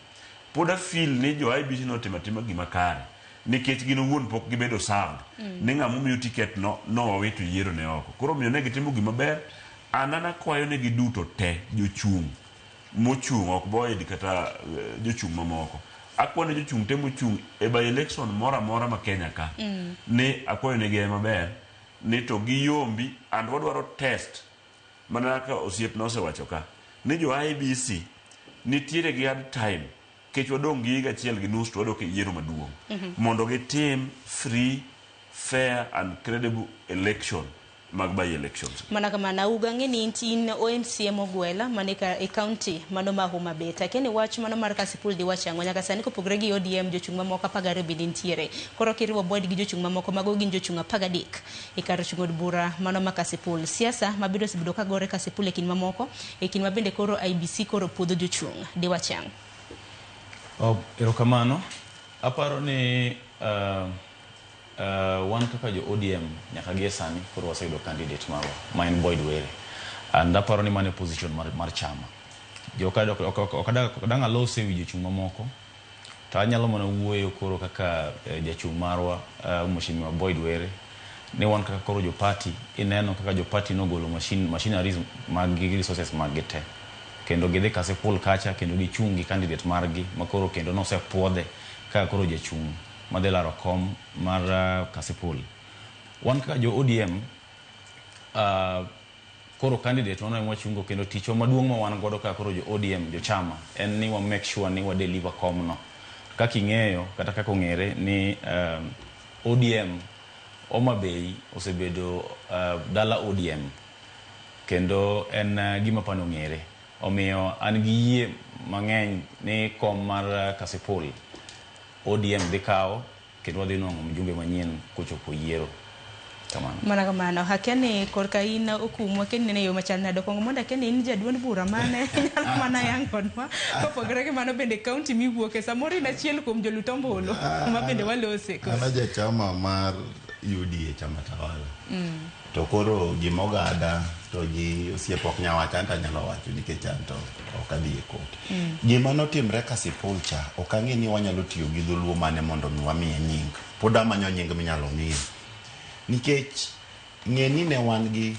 pod a feel ni jo IEBC notimo atima gima kare nikech gin owuon pok gibedo served ni ng'ama omiyo ticket no nowawito yiero ne oko. Koro omiyo ne gitimo gima ber. An akwayo negi duto te jochung' mochung' ok Boyd kata jochung' mamoko. Akwayo ne jochung' te mochung' e by election moro amora ma Kenya ka ni akwayo negi maber ni to giyombi and wadwaro test mana kaka osiepna osewacho ka ni jo IEBC nitiere gi hard time kech wadong' gi higa 1.5 to wadok e yiero maduong' mondo gitim free, fair and credible election mag by elections. Mana kamano Auga ng'e ni in OMCA Mogwela mane e county mano ma Homa Bay. Takia ni wach mano mar Kasipul di wacho ang'o nyaka sani kopogore gi ODM jochung' mamoko 12 bende nitiere. Koro kiriwo Boyd gi jochung' mamoko mago gin jochung' 13 e kar chung' od bura mano ma Kasipul. Siasa mabiro osebedo ka gore Kasipul e kind mamoko e kind ma bende koro IEBC koro puodho jochung' di wacho ang'o? Erokamano. Aparo ni wan kaka jo ODM nyaka gie sani koro waseyudo candidate marwa ma en Boyd Were. And aparo ni mano e position mar chama. Ok dang' alos ewi jochung' mamoko to anyalo mana wuoyo koro kaka jachung' marwa Mheshimiwa Boyd Were ni wan kaka koro jo party ineno kaka jo party nogolo machineries mag gi resources mag gi te kendo gidhi Kasipul kacha kendo gichung' gi candidate margi makoro kendo nosepuodhe kaka koro jachung' madhi laro kom mar Kasipul. Wan kaka jo ODM koro candidate wano ema wachungo kendo tichwa maduong' ma wan godo kaka koro jo ODM jo chama en ni wa make sure ni wa deliver kom no. Kaka ing'eyo kata kaka ong'ere ni ODM Homa Bay osebedo dala ODM kendo en gima pano ong'ere. Omiyo an gi yie mang'eny ni kom mar Kasipul ODM dhi kawo kendo wadhi nwang'o mjumbe manyien kochopo yiero. Kamano. Mana kamano. Akia ni korka in okumu, akia ni inene e yo machal nade. Okwongo mondo akia ni in jaduond bura mane inyalo mana yangonwa. Kopogore gi mano bende kaunti miwuoke, samoro in achiel kuom jolut ombulu ma bende walose. An aja chama mar UDA chama tawala. To koro gima ogada to gi osiepa ok nyal wacho, anto anyalo wacho nikech anto ok adhi e court. Gima notimre Kasipul cha, ok ang'e ni wanyalo tiyo gi dholuo mane mondo mi wamiye nying. Pod amanyo nying minyalo miye. Nikech ng'e ni ne wan gi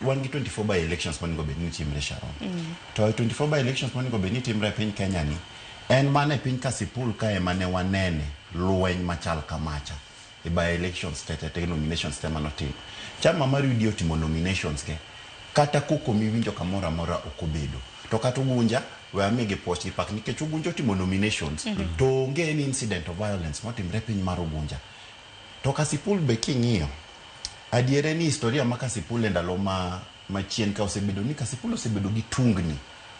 wan gi 24 by elections monego bed ni timre Sharon. To 24 by elections monego bed ni timre e piny Kenya ni en mana e piny Kasipul ka ema ne wanene lweny machal kamacha e by elections te te te nominations te manotim. Chama mar UDA otimo nominations ke kata koko miwinjo kamoro amora ok obedo. To kata Ugunja we amigi puoch gi pak nikech Ugunja otimo nominations to onge any incident of violence motimre piny mar Ugunja. To Kasipul be king'iyo, adier en ni historia ma Kasipul e ndalo ma machien ka osebedo ni Kasipul osebedo gi tungni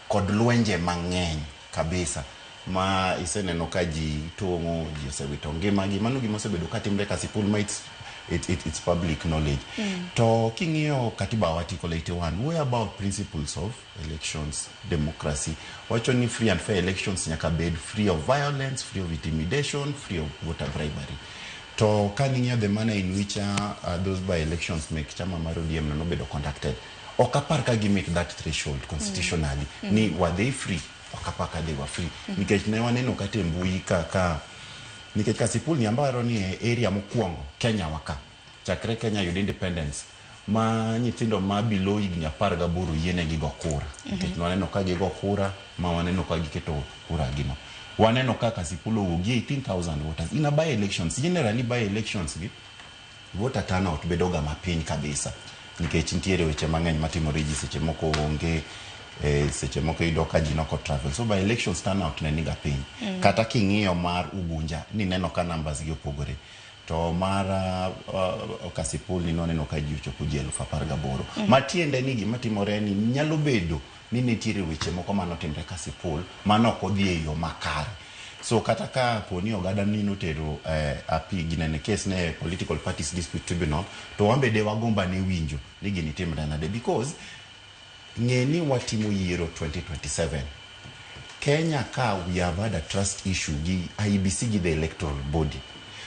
kod lwenje mang'eny kabisa ma iseneno ka ji tong'o, ji osewito ngimagi. Mano gima osebedo ka timre Kasipul ma it's, it, it, it's public knowledge. To king'iyo katiba wa Article 81 wuoyo about principles of elections, democracy. Wacho ni free and fair elections nyaka bed free of violence, free of intimidation, free of voter bribery. To ka ning'iyo the manner in which those by elections mek chama mar ODM no nobedo conducted, ok apar ka gi meet that threshold constitutionally. Ni were they free? Ok apar ka they were free. Nikech ne waneno kata e mbui ka nikech Kasipul ni ambaro ni e area mokwongo Kenya wa ka chakre Kenya yud independence ma nyithindo ma below higni 18 yienegi go kura. Nikech waneno ka gigo kura ma waneno ka giketo kura gino. Waneno ka Kasipul owuok gi 18,000 voters in a by elections. Generally by elections gi voter turnout bedo ga mapiny kabisa nikech nitiere weche mang'eny matimore ji seche moko onge seche moko iyudo ka ji noko travel so by elections turnout ne niga piny. Kata king'iyo mar Ugunja nineno ka numbers gi opogore to mar Kasipul ni nwaneno ka ji ochopo ji 18,000. Matiende ni gima timore ni nyalo bedo ni nitiere weche moko manotimre Kasipul mane ok odhi e yo makare. So kata ka poni oganda ni notero api ginene case ne Political Parties Dispute Tribunal to wan be de wagomba ne winjo ni gini timre nade because ng'e ni watimo yiero 2027 Kenya ka we have had a trust issue gi IEBC gi the electoral body.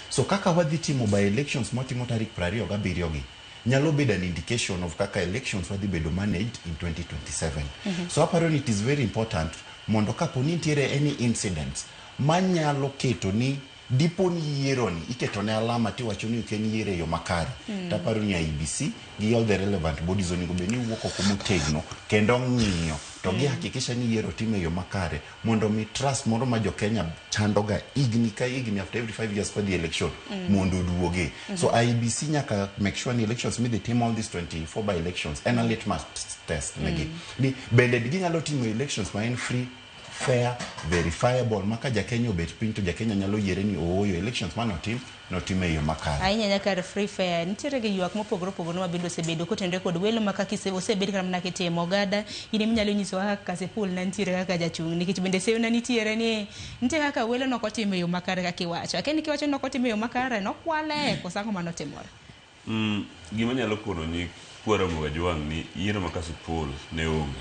So kaka wadhi timo by elections mwatimo tarik 27 gi nyalo bedo an indication of kaka elections wadhi bedo managed in 2027. So aparo ni it is very important mondo kapo ni nitiere any incidents manyalo keto ni dipo ni yiero ni iketo ne alama tiwacho ni ok en yiero e yo makare. Taparo ni IEBC gi all the relevant bodies onego bed ni wuok oko motegno kendo ng'iyo to gihakikisha ni yiero tim e yo makare mondo mi trust moro ma jo Kenya chandoga higni ka higni after every 5 years for the election mondo oduoge. So IEBC nyaka make sure ni elections midhi tim all these 24 by elections en a litmus test negi. Ni bende ginyalo timo elections ma en free, fair, verifiable ma ka ja Kenya obet piny to ja Kenya nyalo yiere ni ooyo elections mane otim notim e yo makare. Ahinya nyaka free fair nitiere gi ywak mopogore opogore ma bende osebedo kotenore kod welo ma kaka osebed kata mana kitimo oganda in ema inyalo nyisowa kaka Kasipul ne nitiere kaka jachung' nikech bende seyo ne nitiere ni nitie kaka welo nok otimo e yo makare kaka iwacho akia ni kiwacho ni nok otimo e yo makare nokwale koso ang'o manotimore. Gima nyalo kono ni kwara Mogajwang' ni yiero ma Kasipul ne onge.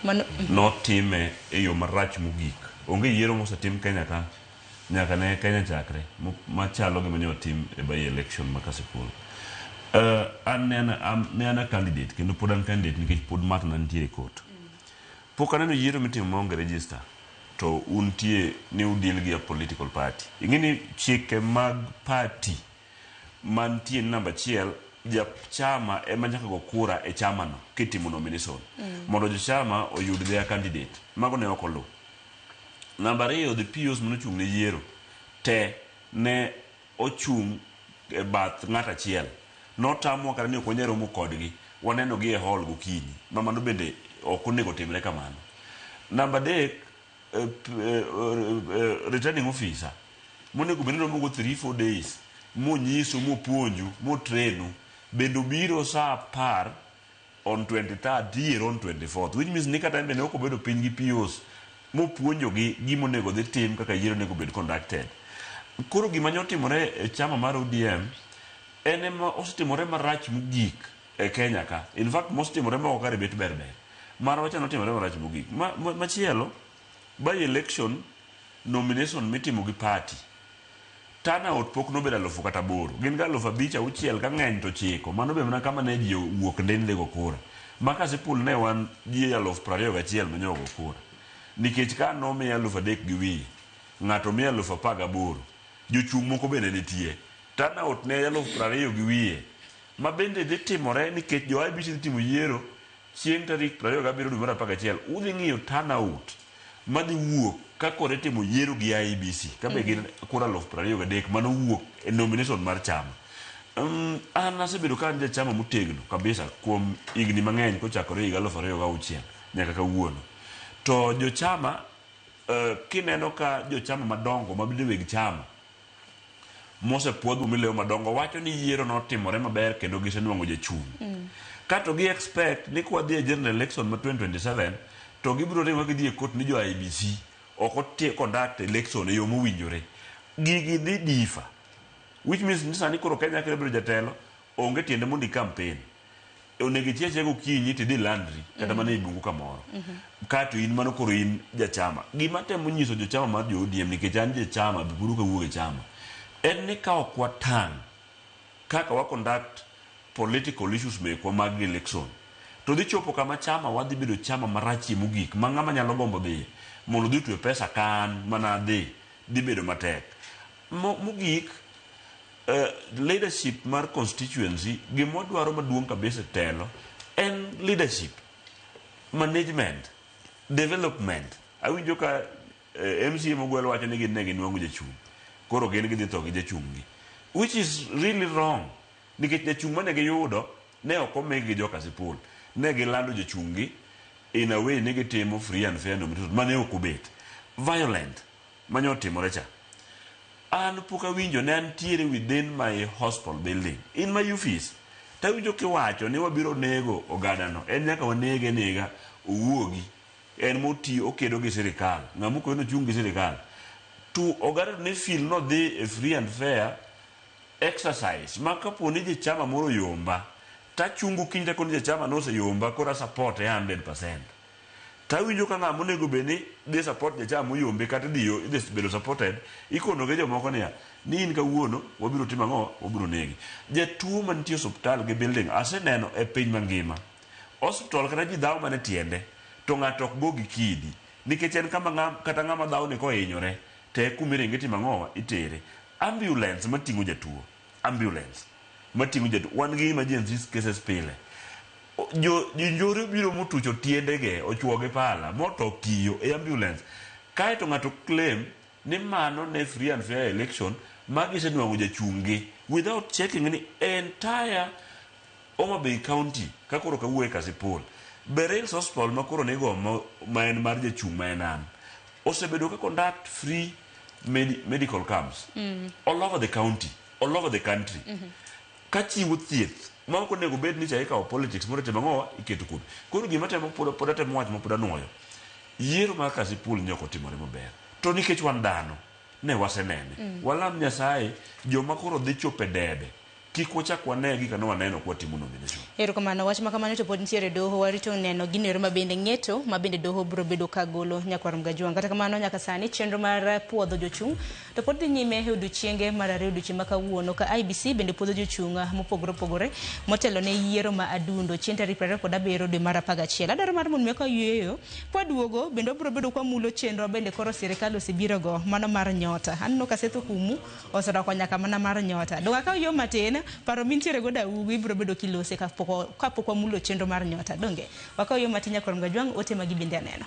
Mano Notime e yo marach mogik. Onge yiero mosetim Kenya ka nyaka ne Kenya chakre machalo gima ne otim e by election ma Kasipul. An ne an a candidate kendo pod an candidate nikech pod matna nitiere e court. Pok aneno yiero mitimo maonge register to untie ni udeal gi a political party. Ing'e ni chike mag party mantie namba achiel ja chama ema nyaka go kura e chama no kitimo nomination mondo jochama oyud their candidate. Mago ne ok oluw. Namba ariyo, the POs manochung' ne yiero te ne ochung' e bath ng'at achiel. Notamwa kata ni ok wanyal romo kodgi. Waneno gi e hall gokinyi. Ma mano bende ok onego timre kamano. Namba adek, returning officer monego bed ni romo go 3-4 days monyisu mopuonju motrenu bende obiro saa 10 on 23rd tiyiero on 24th which means ni kata en bende ok obedo piny gi POs mopuonjogi gima onego dhi tim kaka yiero onego bed conducted. Koro gima nyotimore e chama mar ODM en ema osetimore marach mogik e Kenya ka. In fact mosetimore moko kare bet ber ber. Marwa cha notimore marach mogik. Machielo by election nomination mitimo gi party turnout pok nobedo 8,000 kata 8. Gin ga 5,000 6 ka ng'eny to 9. Mano be mana kama ne ji owuok ndeni dhi go kura. Ma Kasipul ne wan ji 21,000 manyo go kura. Nikech ka nomiya 3,200, ng'ato miya 18,000. Jochung' moko bende nitie. Turnout ne 20,000 ma bende dhi timore nikech jo IEBC dhi timo yiero chieng' tarik 27 dwe mar 11. Udhi ng'iyo turnout madhi wuok ka koro itimo yiero gi IEBC ka be gin kura 23,000 mano wuok e nomination mar chama. An asebedo ka an jachama motegno kabisa kuom higni mang'eny kochakore higa 2006 nyaka kawuono. To jochama kineno ka jochama madongo mabende weg chama mosepuodh mileo madongo wacho ni yiero notimore maber kendo gisenwang'o jachung'. Kato gi expect ni kwadhi e general election ma 2027 to gibiro ringo gidhi e court ni jo IEBC ok conduct election e yo mowinjore. Gigi dhi difa. Which means ni sani koro Kenya kendo bedo jatelo onge tiende mondo i campaign. Onego ichiew achiewa gokinyi tidhi landri kata mana e bungu kamoro. Kato in mano koro in jachama. Gima temo nyiso jochama mar jo ODM nikech an jachama be pod ok awuok e chama. En ni ka ok watang' kaka wa conduct political issues mekwa mag election to dhi chopo kama chama wadhi bedo chama marachie mogik ma ng'ama nyalo gombo dhiye mondo odhi otwe pesa ka an mana adhi dhi bedo matek. Mogik leadership mar constituency gima wadwaro maduong' kabisa e telo en leadership, management, development. Awinjo ka MCA mogwel wacho ni gin ne ginwang'o jachung', koro gin gidhi tho gi jachung' gi, which is really wrong. Nikech jachung' mane giyudo ne ok omigi gi jo Kasipul, ne gilando jachung' gi in a way ni gitimo free and fair nomination mane ok obet violent mane otimore cha. An pok awinjo ne antiere within my hospital building in my office tawinjo kiwacho ni wabiro nego ogandano, en nyaka wanege nega owuogi, en moti okedo gi sirikal, ng'ama ok ochung' gi sirikal to oganda ne feel nodhi e free and fair exercise ma kapo ni jachama moro oyomba tachungo kiny takoni jachama noseyomba koro a support e 100%. Tawinjo ka ng'ama onego bed ni dhi support jachama moyombe kata idhi bedo supported, ikono gi jomoko niya ni in kawuono wabiro timo ang'o, wabiro negi. Jatuo mantie osuptal gi building aseneno e piny mangima. Hospital kata ji dhawo mana e tiende to ng'ato ok go gi kidi nikech en kama kata ng'ama dhawo ni kohinyore to e kuma iringe timo ang'o, itere. Ambulance mating'o jatuo, ambulance mating'o jatuo, wan gi emergency cases pile. Jonjore obiro motucho tiendege, ochuo gi pala, moto kiyo e ambulance. Kaeto ng'ato claim ni mano ne free and fair election ma gisenwang'o jachung' gi without checking ni entire Homa Bay County ka koro kawuoye Kasipul. Beryls Hospital ma koro nigo ma en mar jachung' ma en an osebedo ka conduct free medical camps all over the county, all over the country. Ka chiwo thieth ma ok onego bed ni cha ikawo politics moro timo ang'o iketo kuome. Koro gima temo pod atemo wacho ma pod anuoyo, yiero mar Kasipul ne ok otimore maber. To nikech wan dhano, ne wasenene. Walam Nyasaye joma koro dhi chopo e debe kik wachak wane gika ne waneno kwa timo nomination. Erokamano, wach ma kamano to pod nitiere doho, warito neno gino ero mabende ng'eto mabende doho biro bedo ka golo nyakwar Mgajwang'. Kata kamano nyaka sani chenro mar puodho jochung' to pod dhi nyime e odiochienge mar ariyo odiochieng' ma kawuono ka IEBC bende puodho jochung' mopogore opogore motelo ne yiero ma adundo chieng' tarik 27 dwe mar 11. Adwaro mar mondo mi ka yueyo kwaduogo bende wabiro bedo kwamulo chenro bende koro sirikal osebiro go mano mar nyota. Aneno ka Seth Okumu osedoko nyaka mana mar nyota. Donge akaw yo matin paro mintiere godo augo ibiro bedo kilose kapok wamulo chenro mar nyota. Donge wakaw yo matin nyakwar Mgajwang' ote magi bende aneno.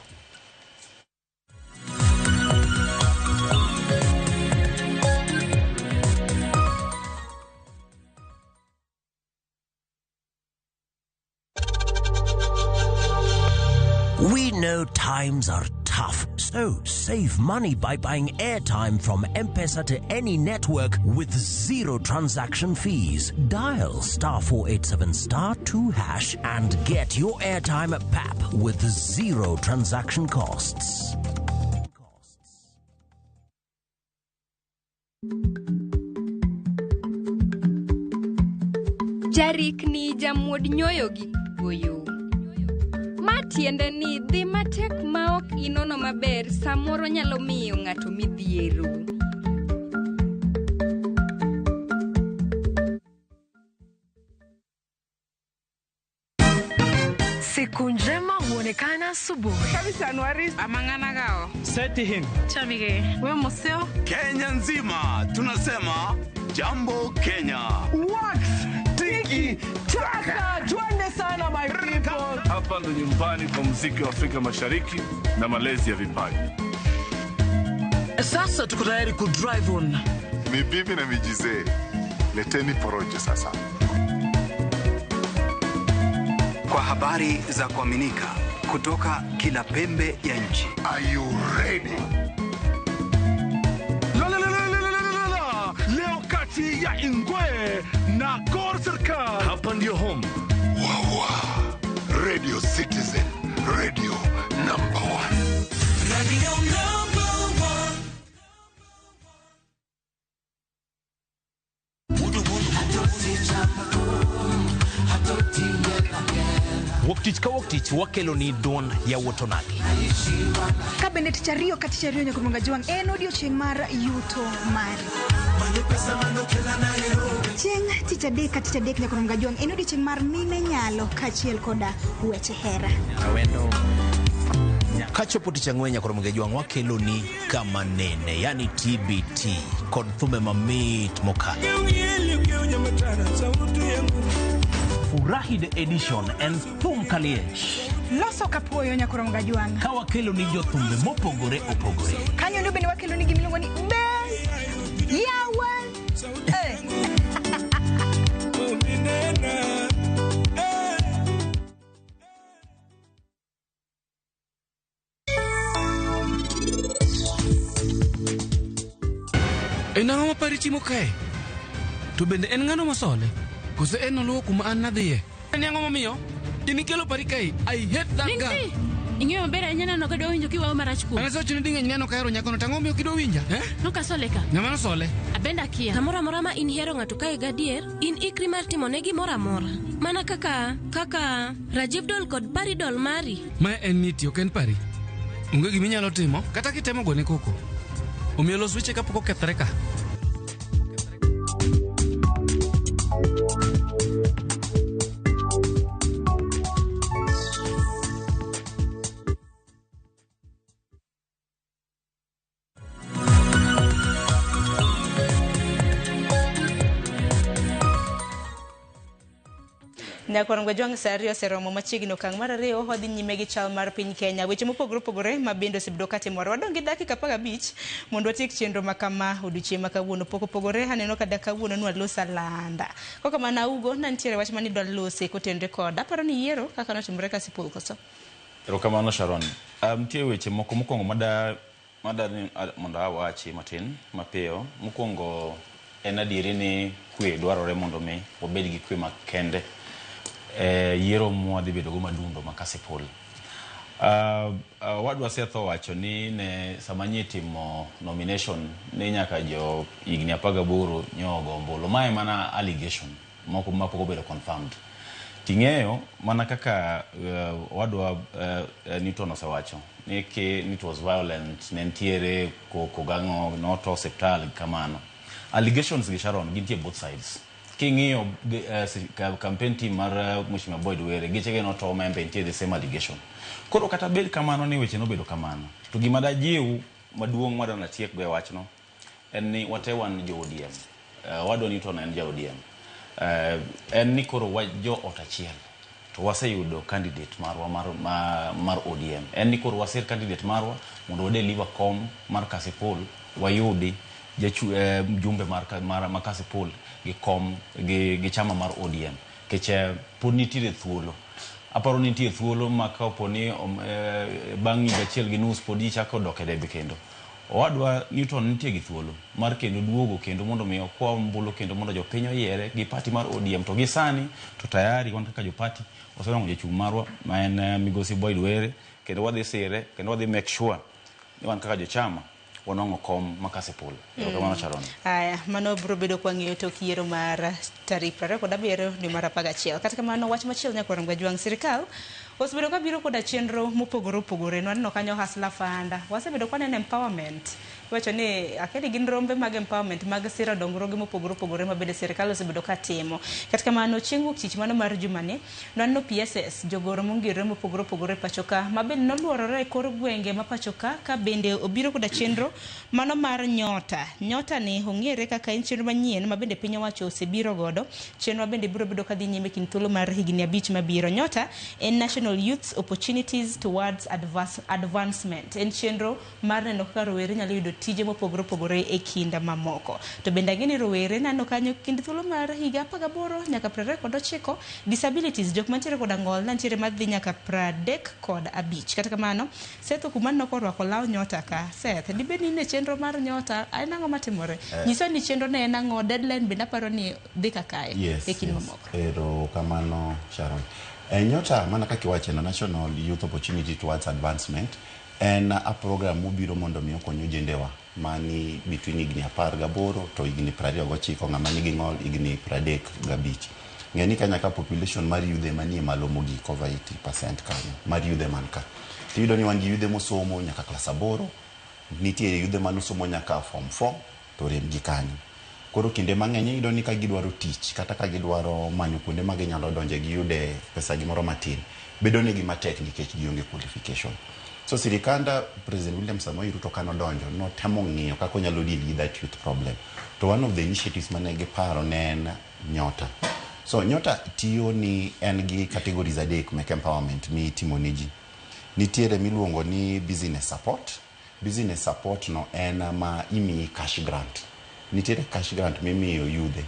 We know times are tough, so So save money by buying airtime from M-Pesa to any network with zero transaction fees. Dial star 487 star 2 hash and get your airtime at PAP with zero transaction costs. Jarikni jamuod nyoyo gi goyo. Ma tiende ni dhi matek ma ok inono maber samoro nyalo miyo ng'ato midhiero. Siku njema huonekana asubuhi. Kabisa Anuari amang'ana gao. Setihin. Chamige. We museo. Kenya nzima tunasema jambo Kenya. Wax tiki taka twende sana my people. Hapa ndo nyumbani kwa muziki wa Afrika Mashariki na malezi ya vipaji. Sasa tuko tayari ku drive on. Ni bibi na mijizee. Leteni porojo sasa. Kwa habari za kuaminika kutoka kila pembe ya nchi. Are you ready? La la la la la la la la. Leo kati ya Ingwe na Gor Serikal. Hapa ndio home. Wawa. Radio Citizen. Radio number 1. Radio number 1. Wuok tich ka wuok tich wakelo ni duond yawuot onagi. Ka bende tich ariyo ka tich ariyo nyaka Munga Jwang' en odiochieng' mar yuto mari. Chieng' tich adek ka tich adek nyaka Munga Jwang' en odiochieng' mar mine nyalo kaachiel koda weche hera. Kachopo tich ang'wen nyaka Munga Jwang' wakelo ni kama nene, yani TBT kod thumbe mamit mokalo. Furahi the edition and thum kaliech. Loso kapuoyo nyaka Munga Jwang'. Ka wakelo ni jothumbe mopogore opogore. Kanyo ndo bende wakelo ni gimiluongo ni Best Yawa. En ang'o ma pari timo kae? To bende en ng'ano mosole? Koso en oluwo kuma an nadhiye? En ang'o momiyo? In ikelo pari kae. I hate that girl. Ling'si! Ing'eyo maber ahinya neno ka dwa winjo kiwawo marach kuome. An asewacho ni ding'eny neno ka ahero nyakono to ang'o momiyo ok idwa winja? Eh? Nokasole ka. Ng'ama nosole? Abende akia. Kamoro amora ma in ihero ng'ato kae gadier, in ikri mar timone gimoro amora. Mana kaka Rajiv Dol kod Pari Dol mari. Mae en niti ok en pari. Onge gima inyalo timo kata kitemo gone koko. Omiyo los weche kapok okethore ka. Nyakwar Ngwejwang' sa ariyo oseromo machiegni okang' mar ariyo wadhi nyime gi chal mar piny Kenya. Weche mopogore opogore ma bende osebedo katimore. Wadong' gi dakika 15 mondo watiek chenro ma kama odiochieng' ma kawuono pok opogore. Aneno ka kawuono nwaloso alanda. Kokamano Augo na nitiere wach mane idwa lose kotenore kod aparo ni yiero kaka notimore Kasipul koso. Erokamano Sharon. Nitie weche moko mokwongo mada mondo awachi matin mapiyo. Mokwongo en adieri ni kwe dwarore mondo mi wabed gi kwe makende. Yiero mwadhi bedogo madundo ma Kasipul. Wadwa Seth owacho ni ne sama nyi timo nomination ni nyaka jo higni 18 nyo ogo ombulu. Mae mana allegation moko mapok obedo confirmed. Ting'eyo mana kaka wadwa Newton osewacho ni it was violent, ne nitiere koko gang'o noto osiptal kamano. Allegations gi Sharon gintie both sides. King'iyo campaign team mar Mheshimiwa Boyd Were gechege noto membe nitie the same allegation. Koro kata bed kamano ni weche nobedo kamano. To gima dajiw maduong' madwa natiek go e wachno en ni wate wan jo ODM. Wadwa Newton en ja ODM. En ni koro wa jo ot achiel to waseyudo candidate marwa mar ODM. En ni koro wasir candidate marwa mondo wadeliver kom mar Kasipul wayudi mjumbe mar Kasipul gi kom gi chama mar ODM. Keche pod nitiere thuolo. Aparo ni nitie thuolo ma kapo ni bang' higa achiel gi nus pod ji chako dok e debe kendo. Owadwa Newton nitie gi thuolo mar kendo duogo kendo mondo mi okwa ombulu kendo mondo jopiny oyiere gi party mar ODM. To gi sani to tayari wan kaka jo party wasenwang'o jachung' marwa ma en Migosi Boyd Were kendo wadhi sire kendo wadhi make sure ni wan kaka jochama wanwang'o kom ma Kasipul. Erokamano Sharon. Aya, mano biro bedo kwa ng'iyo tok yiero mar tarik 27 dwe mar 11. Kata kamano, wach machielo nyakwar Mgajwang', sirikal osebedo ka biro koda chenro mopogore opogore. Nwaneno kanyo Hustler Fund, wasebedo ka waneno empowerment. Iwacho ni akedi gin rombe mag empowerment mag siro dongruoge mopogore opogore ma bende sirikal osebedo ka timo. Kata kamano, chieng' wuok tich mano mar jumani, nwaneno PSS, jogoro mongirore mopogore opogore e pacho ka, ma bende noluorore e kor gwenge ma pacho ka, ka bende obiro koda chenro mano mar Nyota. Nyota ni ong'ere kaka en chenro manyien ma bende piny owacho osebiro godo. Chenro ma bende biro bedo kadhi nyime kind thuolo mar higni 5 mabiro. Nyota en National Youth Opportunities Towards Advancement. En chenro mar neno kaka rowere nyalo yudo tije mopogore opogore e kind mamoko. To bende ang'e ni rowere nano kanyo kind thuolo mar higa 18 nyaka 29, disabilities, jok mantiere koda ng'ol nantiere madhi nyaka 35. Kata kamano, Seth Okumani nok orwako law Nyota ka. Seth, dibed ni in e chenro mar Nyota, en ang'o matimore? Nyiswa ni chenro ne en ang'o, deadline bende aparo ni dhi kakae e kind mamoko. Erokamano Sharon. Nyota mana kaka iwacheno, National Youth Opportunity Towards Advancement, en a program mobiro mondo mi okony ojendewa mani between higni 18 to higni 29, ng'ama nigi ng'ol higni 35. Ng'e ni Kenya ka population mar yudhe manie malo mogik over 80% kanyo mar yudhe man ka. Tiyudo ni wan gi yudhe mosomo nyaka klas 8, nitie yudhe manosomo nyaka form 4 to rem gi kanyo. Koro kinde mang'eny iyudo ni ka gidwaro tich kata ka gidwaro manyo kuonde ma ginyalo donje giyude pesa gimoro matin, bedo negi matek nikech gionge qualification. So sirikanda President William Samoei Ruto kanodonjo notemo ng'iyo kaka onyalo deal gi that youth problem. To one of the initiatives mane giparo ne en Nyota. So Nyota tiyo ni en gi categories 3 mek empowerment mitimo ne ji. Nitiere miluongo ni business support. Business support no en ma imiyi cash grant. Nitiere cash grant mimiyo yudhe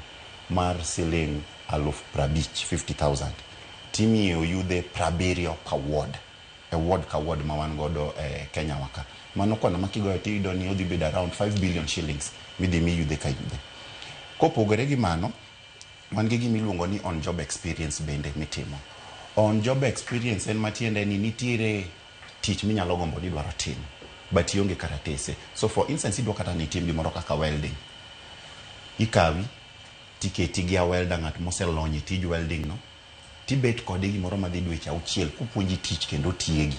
mar siling 50,000, 50,000. Timiyo yudhe 70 per ward. E ward ka ward ma wan godo e Kenya waka. Mano kwano ma kigoyo tiyudo ni odhi bedo around 5 billion shillings midhi mi yudhe ka yudhe. Kopogore gi mano, wan gi gima iluongo ni on job experience bende mitimo. On job experience en matiende ni nitiere tich minyalo gombo ni idwaro timo but ionge karatese. So for instance idwa kata ni itim gimoro kaka welding. Ikawi tiketi gi a welder ng'at moselony e tij welding no, tibet kode gimoro madhi dweche 6 kopuonji tich kendo otiegi.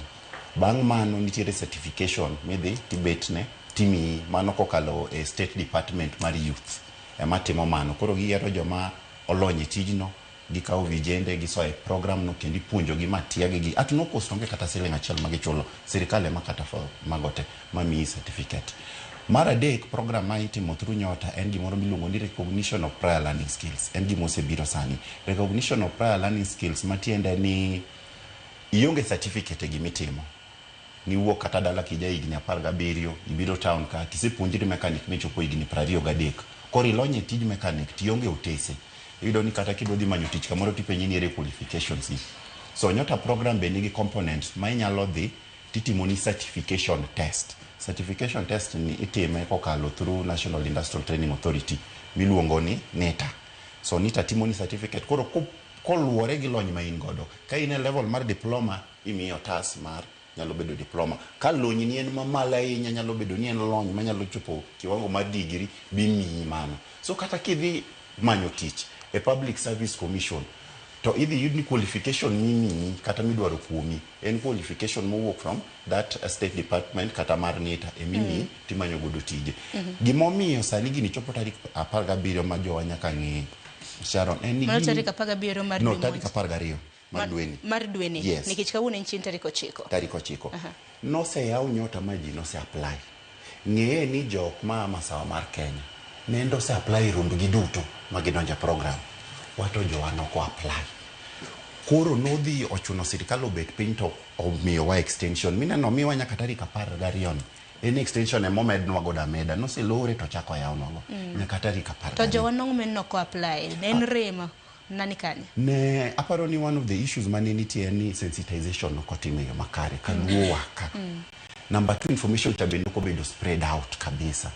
Bang' mano nitiere certification midhi tibetne timiyi mano kokalo e State Department mar Youth ema timo mano. Koro giyiero joma olony e tijno, gikawo vijende gisoyo e program no kendo ipuonjogi ma tieggi at no cost, onge kata siling achiel ma gichulo, sirikal ema kata mago te mamiyi certificate. Mar adek, program ma itimo through Nyota en gimoro miluongo ni recognition of prior learning skills. En gima osebiro sani. Recognition of prior learning skills matiende ni ionge certificate e gimitimo. Niwuok kata dala kija higni 17, ibiro town ka, tisepuonjri mechanic michopo higni 23. Koro ilony e tij mechanic tionge otese. Iyudo ni kata kidwa dhi manyo tich kamoro tipenji ni ere qualifications gi. So Nyota program be nigi component ma inyalo dhi titimo ni certification test. Certification test ni itime kokalo through National Industrial Training Authority miluongo ni NITA. So NITA timo ni certificate koro koluwore gi lony ma in godo. Ka in e level mar diploma imiyo otas mar nyalo bedo diploma. Ka lony ni en mamalo ahinya nyalo bedo ni en lony manyalo chopo kiwango mar degree bimiyi mano. So kata kidhi manyo tich e Public Service Commission to idhi yud ni qualification mimiyi kata midwaro kuomi en qualification mowuok from that state department kata mar NITA emimiyi timanyo godo tije. Gimomiyo sani gini chopo tarik 17 ma jowa nyaka ng'e Sharon en ni Mano tarik 17 mar no tarik 12 mar dweni. Mar dweni. Yes. Nikech kawuono en chieng' tarik 9. Tarik 9. Noseyaw Nyota ma ji nose apply. Ng'eye ni jok ma masawa mar Kenya nendo ose apply rombgi duto ma gidonjo e program. Wato jowa noko apply. Koro nodhi ochuno sirikal obet piny to omiyowa extension. Mineno omiwa nyaka tarik 12 ni. En extension ema omednwa godo ameda. Noselore to ochako oyawnwa go. Nyaka tarik 12. To jowa nong'o men noko apply. En rem. Nani kanye? Ne aparo ni one of the issues mane nitie en ni sensitization ok otim e yo makare kaluowa ka. Number 2, information cha bende ok obedo spread out kabisa.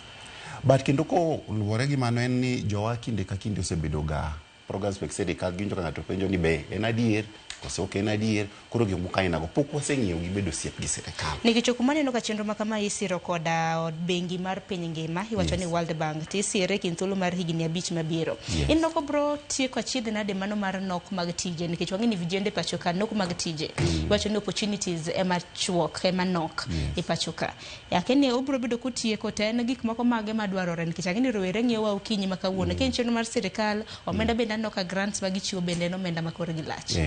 But kendo koluwore gi mano en ni jowa kinde ka kinde osebedo ga programs mek sirikal giwinjo ka ng'ato penjo ni be en adier koso ok en adier. Koro gik moko aina go pok waseng'iyo gi bedo osiep gi sirikal. Nikech kuma aneno ka chenro ma kama isiro koda od bengi mar piny ngima, iwacho ni World Bank, to isire e kind thuolo mar higni 5 mabiro. Ineno ka obro tieko achiedh nade mano mar nok mag tije, nikech wang'e ni vijende pacho ka nok mag tije. Iwacho ni opportunities ema chuok, ema nok e pacho ka. Akia ni obro bedo kotieko to en gik moko mage madwarore, nikech ang'e ni rowere ng'iyowa okinyi ma kawuono. Ka en chenro mar sirikal, omenda bende aneno ka grants ma gichiwo bende en omenda ma korgi lach.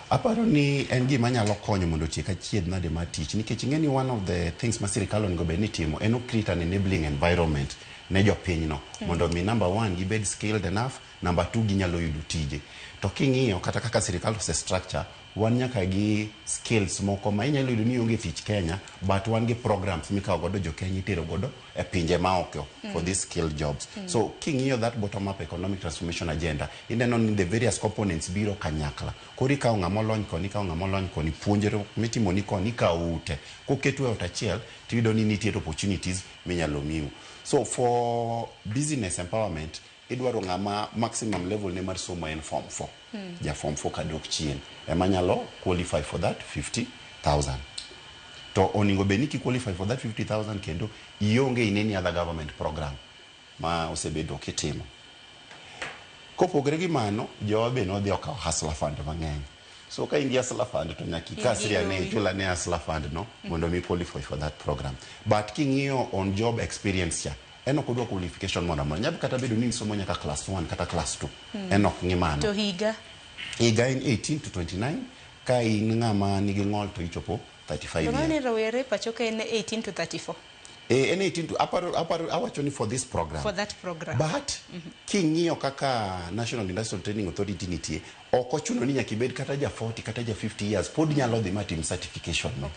Aparo ni en gima nyalo konyo mondo otiek achiedh nade mar tich, nikech ing'e ni one of the things ma sirikal onego bed ni timo en o create an enabling environment ne jopinyno mondo mi number 1 gibed skilled enough, number 2 ginyalo yudo tije. To king'iyo kata kaka sirikal ose structure, wan nyaka gi skills moko ma inyalo yudo ni onge tich Kenya, but wan gi programs mikawo godo jo Kenya itero godo e pinje maoko for these skilled jobs. So king'iyo that bottom up economic transformation agenda, ineno ni the various components biro kanyakla. Koro ikawo ng'ama olony koni, ikawo ng'ama olony koni, puonjruok mitimoni koni, ikawo ute. Koketu e ot achiel, tiyudo ni nitie opportunities minyalo miu. So for business empowerment, idwaro ng'ama maximum level ne mar somo en form 4. Ja form 4 kadok chien ema nyalo qualify for that 50,000. To onego bed ni ki qualify for that 50,000 kendo ionge in any other government program ma osebedo kitimo. Kopogore gi mano, jowa be nodhi okawo Hustler Fund mang'eny. So ka in gi Hustler Fund to nyaka ikasri ane ichul ane Hustler Fund no mondo mi qualify for that program. But king'iyo on job experience cha, en ok odwa qualification moro amora. Nyalo kata bedo ni isomo nyaka class 1 kata class 2. En ok ng'i mano. To higa? Higa en 18 to 29. Ka in ng'ama nigi ng'ol to ichopo 35 To years. mano rowere pacho ka en 18 to 34. En 18 to aparo, awacho ni for this program. For that program. But king'iyo kaka National Industrial Training Authority nitie, ok ochuno ni nyaka ibed kata ja 40 kata ja 50 years, pod nyalo dhi matim certification no.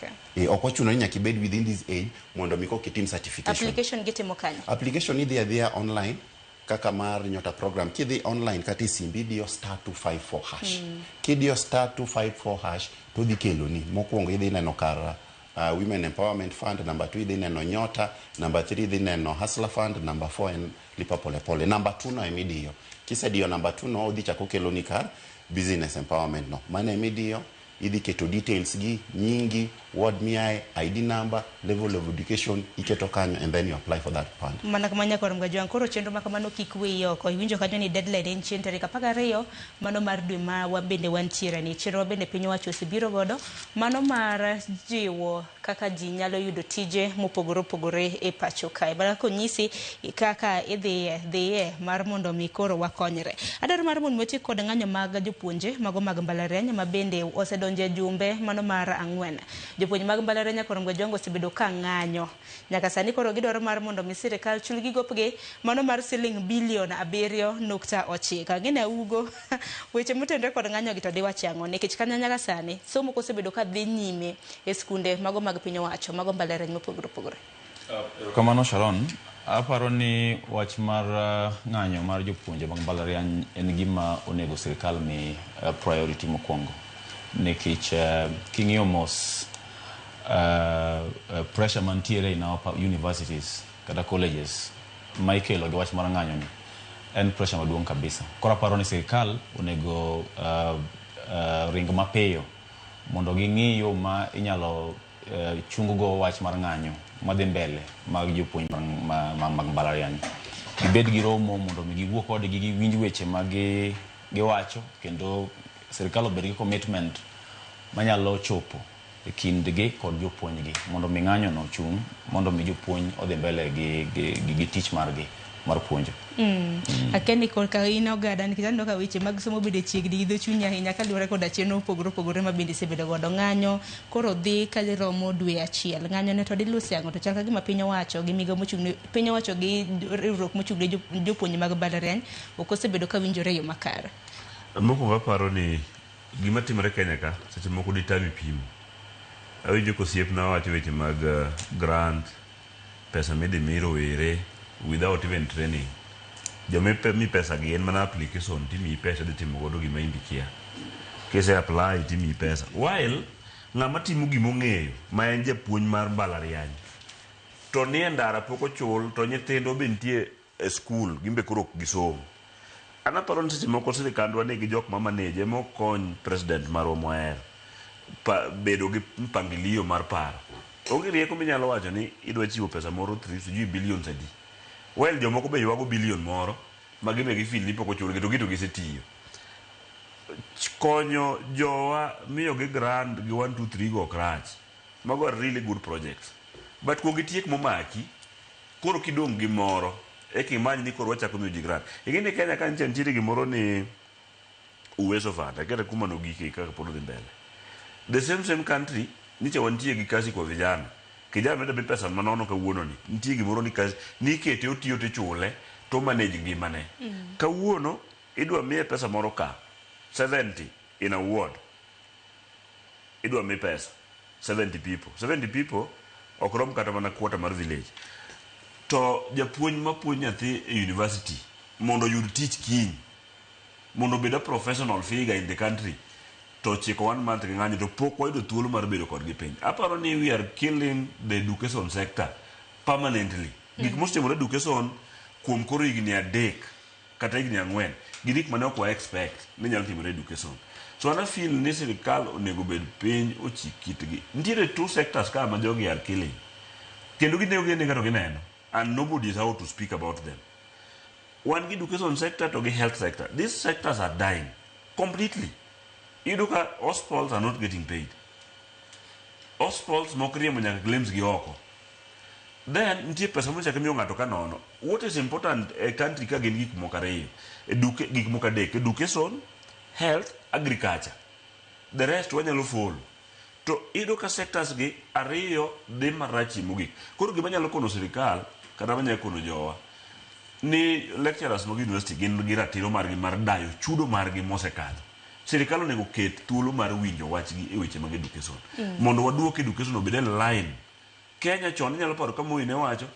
Ok ochuno ni nyaka ibed within this age mondo mi koka itim certification. Application gitimo kanyo? Application idhi adhiya online kaka mar Nyota program. Kidhi online kata e simbi idiyo star 254 hash. Kidiyo star 254 hash to dhi keloni. Mokwongo idhi neno kar Women Empowerment Fund, number 2 idhi neno Nyota, number 3 idhi neno Hustler Fund, number 4 en Lipa Pole Pole. Number 2 no emidiyo. Kisediyo number 2 no odhi chako keloni kar Business Empowerment no. Mano emidiyo, idhi keto details gi, nyingi, ward miae, ID number, level of education, iketo kanyo and then you apply for that fund. Mana kama nyaka warom gajwang', koro chenro ma kamano kik wiyi oko. Iwinjo kanyo ni deadline en chieng' tarik 12, mano mar dwe ma wabende wantiere ni. Chenro ma bende piny owacho osebiro godo, mano mar jiwo kaka ji nyalo yudo tije mopogore opogore e pacho kae. Mana kaka onyisi kaka idhiye, dhiye mar mondo mi koro wakonyre. Adwaro mar mondo watiek kod ng'anyo mag jopuonje mago mag mbalariany ma bende osedonjo e jumbe mano mar 4. Jopuonj mag mbalariany koro Mgajwango osebedo ka ng'anyo. Nyaka sani koro gidwaro mar mondo mi sirikal chulgi gopgi mano mar siling bilion 7.9. Ang'e ni Augo weche motenore kod ng'anyo gi to diwach ang'o? Nikech kanyo nyaka sani somo kosebedo ka dhi nyime e skunde mago mag piny owacho mago mbalariany mopogore opogore. Erokamano Sharon. Aparo ni wach mar ng'anyo mar jopuonje mag mbalariany en gima onego sirikal mi priority mokwongo. Nikech king'iyo mos pressure mantiere in our universities kata colleges ma ikelo gi wach mar ng'anyo ni en pressure maduong' kabisa. Koro aparo ni sirikal onego ring mapiyo mondo ging'i yo ma inyalo chung go wach mar ng'anyo madhi mbele mag jopuonj mag mbalariany. Gibed gi romo mondo mi giwuo kodgi, giwinj weche ma giwacho, kendo sirikal obed gi commitment manyalo chopo e kindgi kod jopuonjgi mondo mi ng'anyo no ochung', mondo mi jopuonj odhi mbele gi tich margi mar puonjo. Akia ni korka in ogada, nikech aneno ka weche mag somo bende chiegni gi dho chunyi ahinya kaluwore koda chenro mopogore opogore ma bende isebedo godo. Ng'anyo koro dhi ka romo dwe achiel. Ng'anyo ne to dilusi ang'o? To chal ka gima piny owacho gi migawo mochung' ne piny owacho gi riwruok mochung' ne jopuonj mag mbalariany ok osebedo ka winjore e yo makare. Mokwongo aparo ni gima timore Kenya ka seche moko ditami pimo. Awinjo ka osiepna wacho weche mag grant, pesa midhi mi rowere without even training. Joma mi pesa gi en mana application timiyi pesa idhi timo godo gima in ikia. Kise apply timiyi pesa. While ng'ama timo gima ong'eyo ma en japuonj mar mbalariany to nie ndara pok ochul to nyithindwa be nitie e skul gin be koro ok gisom. An aparo ni seche moko sirikandwa nigi jok ma manage ema ok kony president marwa mwahero pa, bedo gi mpangilio mar paro. Onge rieko minyalo wacho ni idwa chiwo pesa moro 3 sijui billions adi. Well jomoko be ywago billion moro ma gin be gifeel ni pok ochulgi to gito gisetiyo. Konyo jowa miyogi grant gi 1 2 3 go ok rach. Mago are really good projects. But kuong itiek momaki, koro kidong' gi moro, eka imany ni koro wachako miyo ji grant. Ing'e ni Kenya ka nyicha nitiere gimoro ni Uwezo Fund, akia kata kuma nogike kaka pod odhi mbele. The same same country, nyicha wantie gi kazi kwa vijana. Kijana mida mi pesa manono kawuono ni, nitie gimoro ni kazi, nikete otiyo tichule, to manage ngimane. Kawuono, idwa miye pesa moro ka, 70 in a ward. Idwa mi pesa 70 people. 70 people ok rom kata mana quarter mar village. To japuonj mapuonj nyathi e university mondo oyud tich kiny, mondo obed a professional figure in the country, to chiko one month gi ng'anyo to pok wayudo thuolo mar bedo kodgi piny. Aparo ni we are killing the education sector permanently. Gik mosetimore education kuom koro higni 3 kata higni 4 gin gik mane ok wa expect ni nyalo timore education. So an feel ni sirikal onego bed piny ochik kitgi. Nitiere two sectors ka ma jogi are killing. Kendo ginego gi to gineno. And nobody is out to speak about them. Wan gi education sector to gi health sector. These sectors are dying completely. Iyudo ka hospitals are not getting paid. Hospitals mok riembo nyaka claims gi oko. Then nitie pesa mochak imiyo ng'ato ka nono. What is important e country ka gin gik moko ariyo. Gik moko adek. Education, health, agriculture. The rest wanyalo follow. To iyudo ka sectors gi ariyo dhi marachie mogik. Koro gima nyalo kono sirikal kata manyalo kono jowa ni lecturers mag university gin gi ratiro margi mar dayo chudo margi mosekadho. Sirikal onego ket thuolo mar winjo wachgi e weche mag education. Mondo waduok education obed e line. Kenya chon inyalo paro ka Moi ne wacho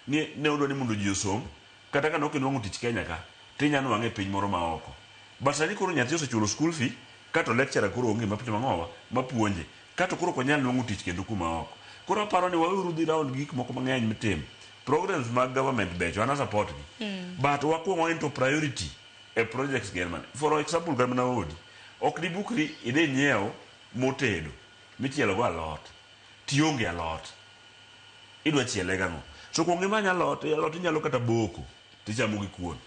ni ne odwa ni mondo ji osom kata ka ne ok inwang'o tich Kenya ka tinya nwang'e e piny moro ma oko. But sani koro nyathi osechulo school fee kato lecturer koro onge mapito mang'owa mapuonje kato koro ok onyal nwang'o tich kendo kuma oko. Koro aparo ni waweuru dhi round gi gik moko mang'eny mitimo. Programs mag government becho, an a support gi. But wakwong into priority e projects gi en mane. For example, kata mana odi. Ok dibukri idhi nyiew motedo michielo go alot. Tionge alot. Idwa chiele gang'o? So kuong imany alot, alot inyalo kata boko tichamo gi kuon.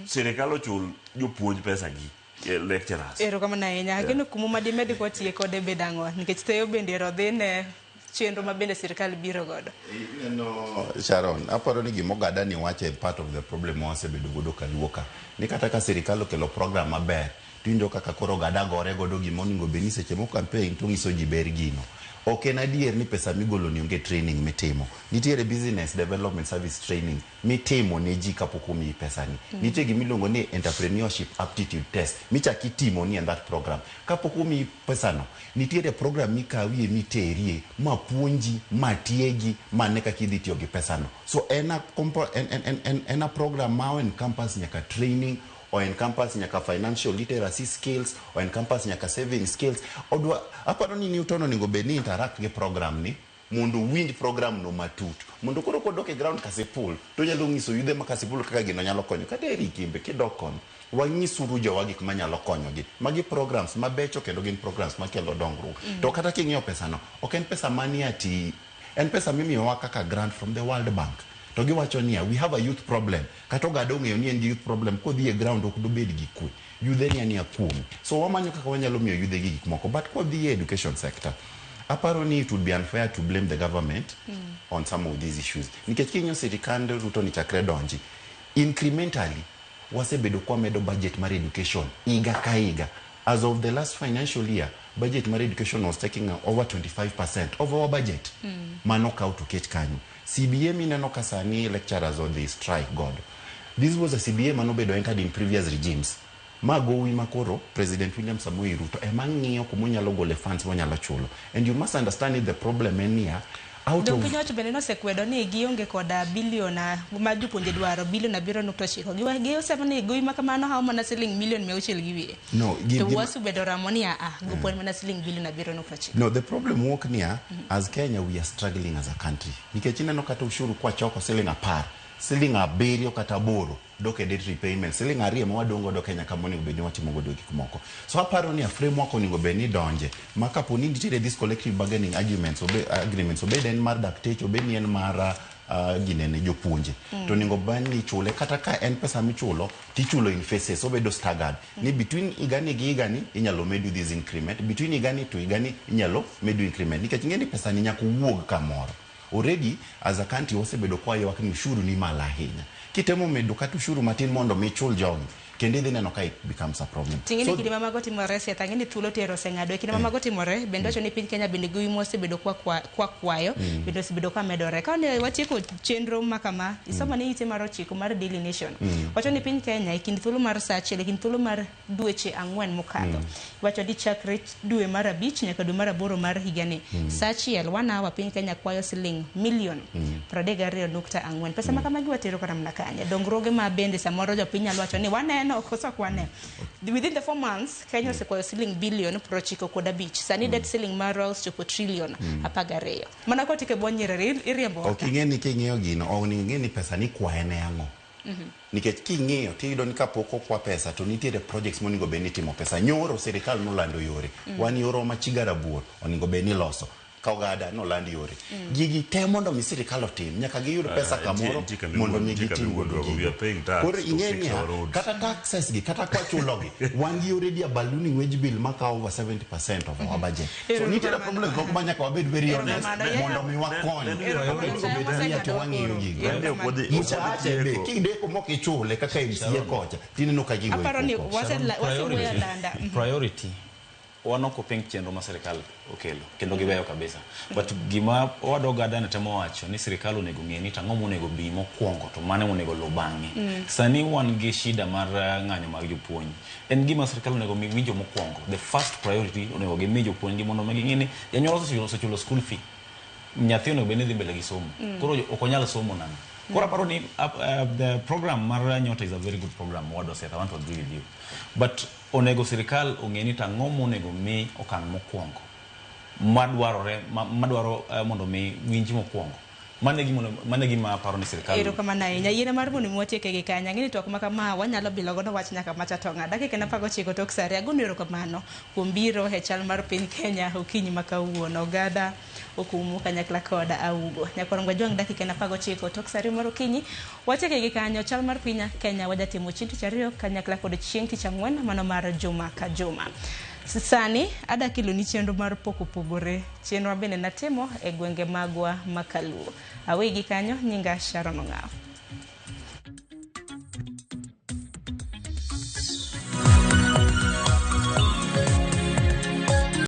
Sirikal ochul jopuonj pesa gi lecturers. Erokamano ahinya. Ageno kumu madimed kwatie kode bed ang'o? Nikech Theo bende ero dhi ne chenro ma bende sirikal biro godo. Ineno Sharon, aparo ni gima oganda ni wacho e part of the problem ma wasebedo godo kaluo ka. Ni kata ka sirikal okelo program maber, tiwinjo kaka koro oganda gore godo gima onego bed ni seche moko campaign to nyiso ji ber gino. Ok en adier ni pesa migolo ni onge training mitimo. Nitiere business development service training mitimo ne ji kapok omiyi pesa ni. Nitie gima iluongo ni entrepreneurship aptitude test michak itimo ni en that program. Kapok omiyi pesa no, nitiere program mikawie miterie, ma puonji, ma tiegi, ma ne kaka idhi tiyo gi pesa no. So en a, en, en, en, en a program ma encompass nyaka training, o encompass nyaka financial literacy skills, o encompass nyaka saving skills. Odwa, aparo ni Newton onego bed ni interact gi program ni, mondo winj program no matut. Mondo koro kodok e ground Kasipul, to onyalo nyiso yudhe ma Kasipul kaka gino nyalo konyo. Kata Eric imbe kidok kono, wanyisuru jowa gik manyalo konyogi. Magi programs mabecho kendo gin programs makelo dongruok. To kata king'iyo pesa no, ok en pesa mani ati, en pesa mimiyowa kaka grant from the World Bank. To giwacho niya, we have a youth problem. Kata oganda ong'eyo ni en gi youth problem, kodhi e ground ok dobed gi kwe. Yudhe ni ania kuome. So wamanyo kaka wanyalo miyo yudhe gi gik moko. But kodhi e education sector, aparo ni it would be unfair to blame the government on some of these issues. Nikech king'iyo sirikand Ruto ni chakre donji, incrementally, wasebedo kwamedo budget mar education higa ka higa. As of the last financial year, budget mar education was taking over 25% of our budget. Mano kaw to ket kanyo. CBA mineno ka sani lecturers odhi strike godo. This was a CBA manobedo entered in previous regimes. Ma gowi makoro President William Samoei Ruto ema ng'iyo kumonyalo gole funds monyalo chulo. And you must understand the problem en niya, Out Dong of piny owacho bende nosekwedo ni gionge koda bilion ma jopuonje dwaro bilion 7.9. Giwasemo ni gowi ma kamano hawo mana siling milion 600 gi wiye. No, To UASU bende oramo ni aa, gopo en mana siling bilion 7.9. No, the problem wuok niya, as Kenya we are struggling as a country. Nikech ineno kata ushuru kwachoko siling 10, siling 7 kata 8 dok e debt repayment, siling 2 ma wadong' godo Kenya kama onego bed ni watimo godo gik moko. So aparo ni a framework onego bed ni donje ma kapo ni nitiere this collective bargaining arguments, agreements, obed en mar dakteche, obed ni en mar ginene jopuonje, to onego bed ni ichule kata ka en pesa michulo tichulo in phases, obedo staggered ni between higani gi higani inyalo medu this increment, between higani to higani inyalo medu increment, nikech ing'e ni pesa ni nyaka wuog kamoro. Already as a country wasebedo kwa ywak ni ushuru ni malo ahinya. Kitemo medo kata ushuru matin mondo mi ichul jogi, kendo idhi neno ka it becomes a problem. Ting'e ni So, kinde ma mago timore Seth, ang'e ni thuolo tero oseng'ado. E kinde ma mago timore, bende wacho ni piny Kenya bende gowi mosebedo kwa kwayo, bende osebedo ka medore. Ka ne watieko chenro ma kama, isomo ni ite mar 9 mar Daily Nation. Wacho ni piny Kenya e kind thuolo mar saa achiel, e kind thuolo mar dweche 4 mokadho. Wacho ni chakre dwe mar 5 nyaka dwe mar 8 mar higani. Saa achiel, 1 hour, piny Kenya kwayo siling milion 32.4. Pesa ma kamagi watero kata mana kanye? Dongruoge ma bende samoro jopiny nyalo wacho ni waneno koso ok wane. Within the 4 months, Kenya osekwayo siling bilion 95. Sani debt ceiling marwa osechopo trillion 12. Mana kotieko e bwo Nyerere iriembo ok ing'e ni king'iyo gino, ok onego ing'e ni pesa ni kwaye ne ang'o. Nikech king'iyo tiyudo ni kapok okwa pesa to nitiere projects monego bed ni itimo pesa. Nyoro sirikal nolando yore. Wan yoro ma Chiga Rabuor onego bed ni iloso. Kogada noland yore. Gigi te mondo mi sirikal otim, nyaka giyud pesa kamoro mondo mi gitim godo gigo. Koro ing'e niya, kata taxes gi, kata kwachulogi, wan gi already a ballooning wage bill makawo over 70% of our budget. So nitiere problem moko ma nyaka wabed very honest mondo mi wakony. Onego bed ni ati wang'iyo gigo. Mchache be kideko mok ichule kaka MCA kocha, tineno ka gigo Aparo ni wasewuoyo alanda. Priority wan ok oping chenro ma sirikal okelo kendo gibeyo kabisa, but gima owadwa ne temo wacho ni sirikal onego ng'e ni tang'o monego bi mokwongo to mane monego luw bang'e. Sani wan gi shida mar ng'anyo mag jopuonj, en gima sirikal onego mi winjo mokwongo, the first priority onego gimi jopuonj gi mondo mi ging'e ni janyuol osechulo school fee, nyathi onego bed ni dhi mbele gi somo, koro ok onyal somo nang'o. Koro aparo ni the program mar Nyota is a very good program, Owadwa Seth, I want to agree with you, but onego sirikal ong'e ni tang'o monego mi okang' mokwongo madwarore madwaro mondo mi winji mokwongo. Mane gima aparo ni sirikal. Erokamano ahinya. Yiena mar mondo mi watieke gi kanyo. Ang'e ni twak ma kama wanyalo bilo godo wach nyaka macha tong'a. Dakika 19 tok sa 2. Agoni erokamano kuom biro e chal mar piny Kenya okinyi ma kawuono. Ogada okumu kanyakla koda Augo. Nyakorongo Jwang' dakika 19 tok sa 2 mar okinyi. Watieke gi kanyo chal mar piny Kenya wajatimo chieng' tich ariyo kanyakla kod chieng' tich ang'wen mano mar juma ka juma. Sani adakelo ni chenro mar pok opogore. Chenro bende natimo e gwenge magwa ma Kaluo. Awegi kanyo, nyinga Sharon Ong'awo.